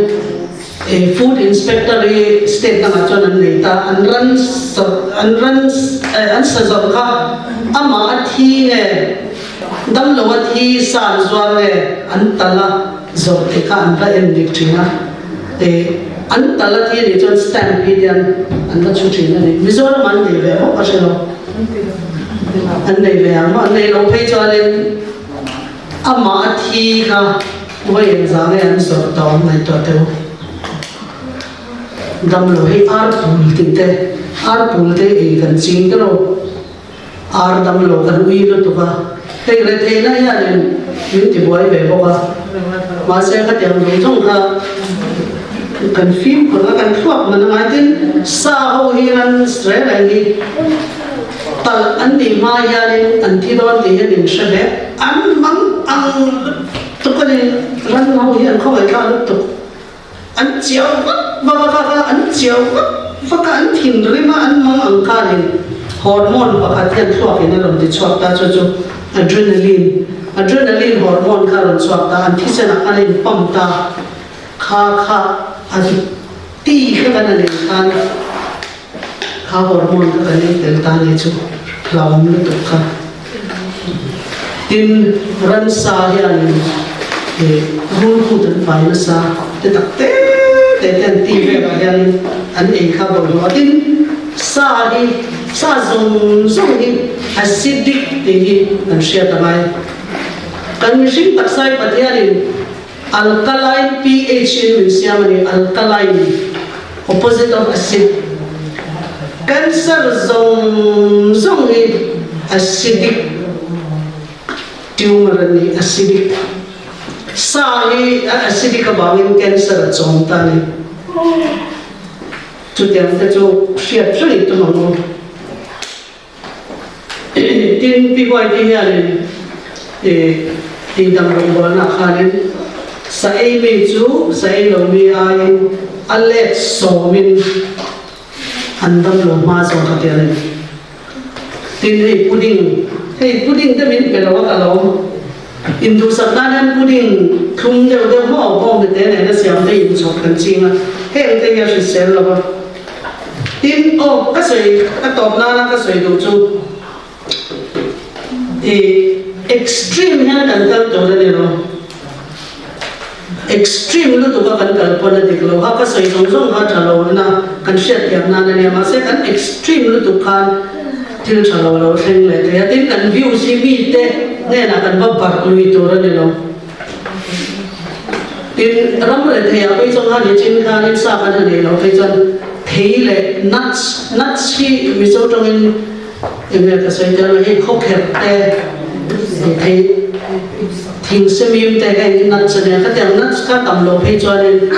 food inspector hi state dangah chuan an nei ta, an ran an ran an sazawrh kha amah a thi nge damlo a thi sa an zuar nge an tal a. Zawh te kha an va en dik thin a, e an tal a thi anih chuan stamp hi hian an va chhu thin a ni. Mizoram an nei ve bawk a hre lo. An nei ve ang maw? An nei lo phei chuanin amah a thi kha vawi engzah nge an zawrh tawh ang ngaihtuah teh u. Damlo hi ar pul tih te, ar pul te ei kan ching ber aw. Ar dam lo kan ui lutuk a, hei retheihna hianin min tibuai ve bawk a, mahse khatiang zawng zawng kha kan fimkhur a, kan thluak man a ngai. Tin, sa ho hi ran reng reng hi talh an nih hma hianin an thi dawn tih hian in hre ve, an mang ang lutuk a ni, ran ho hi an khawngaihthlak lutuk. An chiau vak vak a kha kha an chiau vak vak a, an thinrim a, an mang ang khanin hormone pakhat hian thluakin a rawn ti chhuak ta, chu chu adrenaline, adrenaline hormone kha a rawn chhuak ta, an thisenah khan a in pump ta, kha kha a ti kha kan a nei khan. Kha hormone kha kan ei tel ta ni chu hlauhawm lutuk kha. Tin, ransa hianin ih rulhut an fai nasa te tak te te te an tih velah hianin an ei kha bawlhhlawh a. Tin, sa hi sa zawng zawng hi acidic tih hi kan hriat a ngai. Kan mihring taksa hi Pathianin Alkaline pH in min siam a ni, alkaline, opposite of acid. Cancer zawng zawng hi acidic tumor a ni, acidic. Sa hi a acidic avangin cancer a chawm ta a ni. Chutiang te chu hriat reng tum ang u. Tin, Pi Huaiti hianin tihdam rawngbawlnaah khanin sa ei mi chu sa ei lo mi aiin a let sawmin an dam lo hma zawk a ti a ni. Tin, hei pudding, hei pudding te min pe lo a ka lo induhsak nan hian pudding thlum deuh deuh maw bawnghnute nena siam te inchhawp kan ching a, heng te hi a hrisel lo a. Tin, aw, ka sawi, ka tawp nana ka sawi duh chu i extreme hian kan kal tur a ni lo. Extreme lutuka kan kal pawn a dik lo. Ha, ka sawi zawng zawng kha tha lo na kan hriatthiam nan a nia. Mahse, kan extreme lutuk khan thil tha lo lo thleng leh thei a. Tin, kan views hi mite hnenah kan va barh lui tur a ni lo. Tin, ram leh theiah phei chuan khan i chin khanin sa kan ha nei lo phei chuan thei leh nuts, nuts hi Mizo tawngin eng nge ka sawi tel lo, hei khawkherh te, thei thing semim te heng hi nuts a nia. Khatiang nuts kha tam lo phei chuanin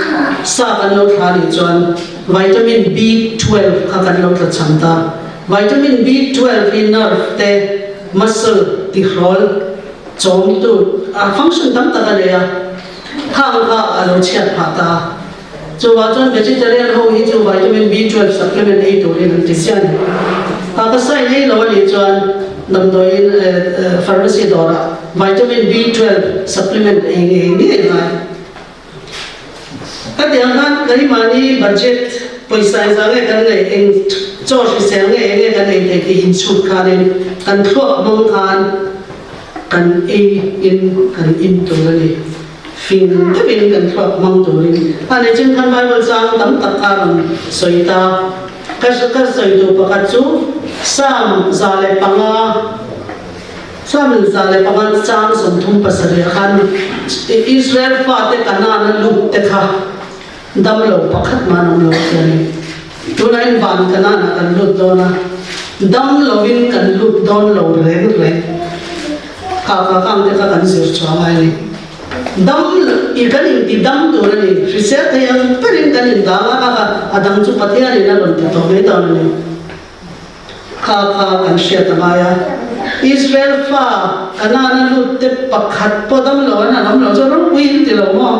sa kan lo thla nih chuan vitamin B12 kha kan lo tlachham ta. Vitamin B12 hi nerve te, muscle tihrawl, Chawmtu a function tam tak a nei a, khang kha a lo chhiat phah ta a. Chuvah chuan vegetarian ho hi chu vitamin B12 supplement ei turin an ti chiah a ni. Kha ka sign ei lo a nih chuan damdawiin pharmacy dawrah vitamin B12 supplement ei ngei ngei a ngai. Ka tiang khan keimahni budget pawisa engzah nge kan neih, eng chaw hrisel nge eng nge kan ei theih tih inchhut khanin kan thluak hmang khan kan ei in kan in tur a ni. Fing deuhin kan thluak hmang turin a ni. Chin khan Bible chang tam tak kha rawn sawi ta. Ka ka sawi duh pakhat chu Psalm 105 Chuan 105 chang 37 ah khan Israel fate Kanaan a lut te kha damlo pakhat mah an awm lo a ti a ni. Tunah in van Kanaan ah kan lut dawn a, dam lovin kan lut dawn lo reng reng. Kha kha khang te kha kan zir chhuah ngai a ni. Dam i kan inti dam tur a ni. Hrisel thei ang berin kan indang a, kha kha a dang chu Pathianin a rawn ti tawh mai dawn a ni. Kha kha kan hriat a ngai a, Israel fa Kanaan a lut te pakhat pawh dam lo an han awm lo chu ropui in ti lo maw?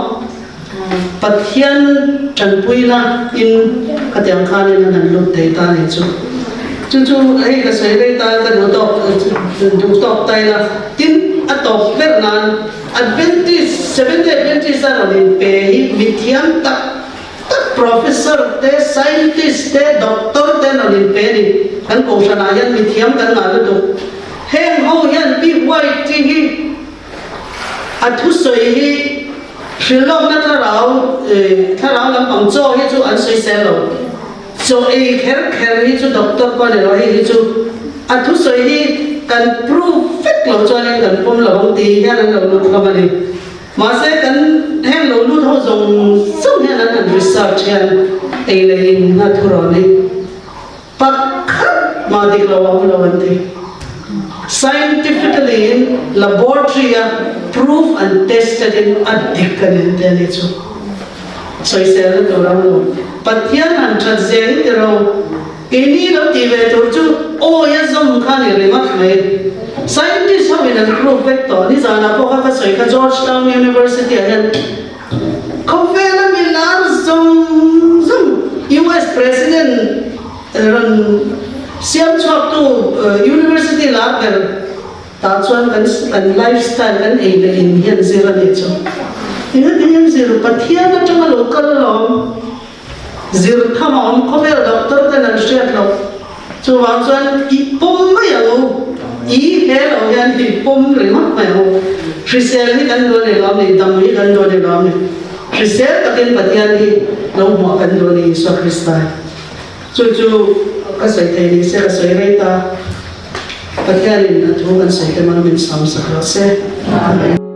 Pathian tanpuina in khatiang khanin an han lut thei ta nih chu. Chu chu hei ka sawi rei ta ka duh tawk duh tawk ta ila tin a tawp ber nan Adventist Seventh Day Adventist a rawn inpe hi mithiam tak Tak Professor te, Scientist te, Doctor te an rawn inpe a ni. Kan kohhranah hian mithiam kan ngah lutuk. Heng ho hian Pi White-i hi a thusawi hi hrilhlawkna thlarau, thlarau lampang chaw hi chu an sawisel lo. Chaw ei kher kher hi chu Doctor pawh a ni lo, hei hi chu a thusawi hi kan prove vek lo chuanin kan pawm lo ang tih hian an lo lut hlawm a ni. Mahse kan heng lo lut ho zawng zawng hian an han research hian ei leh in a thu rawn hi pakhat mah dik lo a awm lo an ti. Scientifically in laboratory a proof and tested in a dik a ni an ti a nih chu. Sawiselna tur a awm lo. Pathian han that zia hi ti ro. Keini lo tih ve tur chu awi a zawm kha ni ringawt mai. Scientist ho in an prove vek tawh. Nizanah pawh kha ka sawi kha Georgetown University ah hian khawvel a mi lar zawng zawng US President rawn siam chhuak tu University lar ber tah chuan kan kan lifestyle kan ei leh in hian zir a nih chu. Engati hian zir Pathian atanga lo kal alawm. Zir tham a awm khawvel doctor ten an hriat loh. Chuvang chuan i pawm mai ang u, i he lo hian i pawm ringawt mai ang u. Hrisel hi kan duh a ni lo ni, dam hi kan duh a ni lo ni. Hrisel takin Pathian hi lo hmuah kan duh a ni Isua Krista hi. Chu chu ka sawi thei ni se ka sawi rei ta. Pathianin a thu kan sawi te mal min sam sak rawh se. Amen.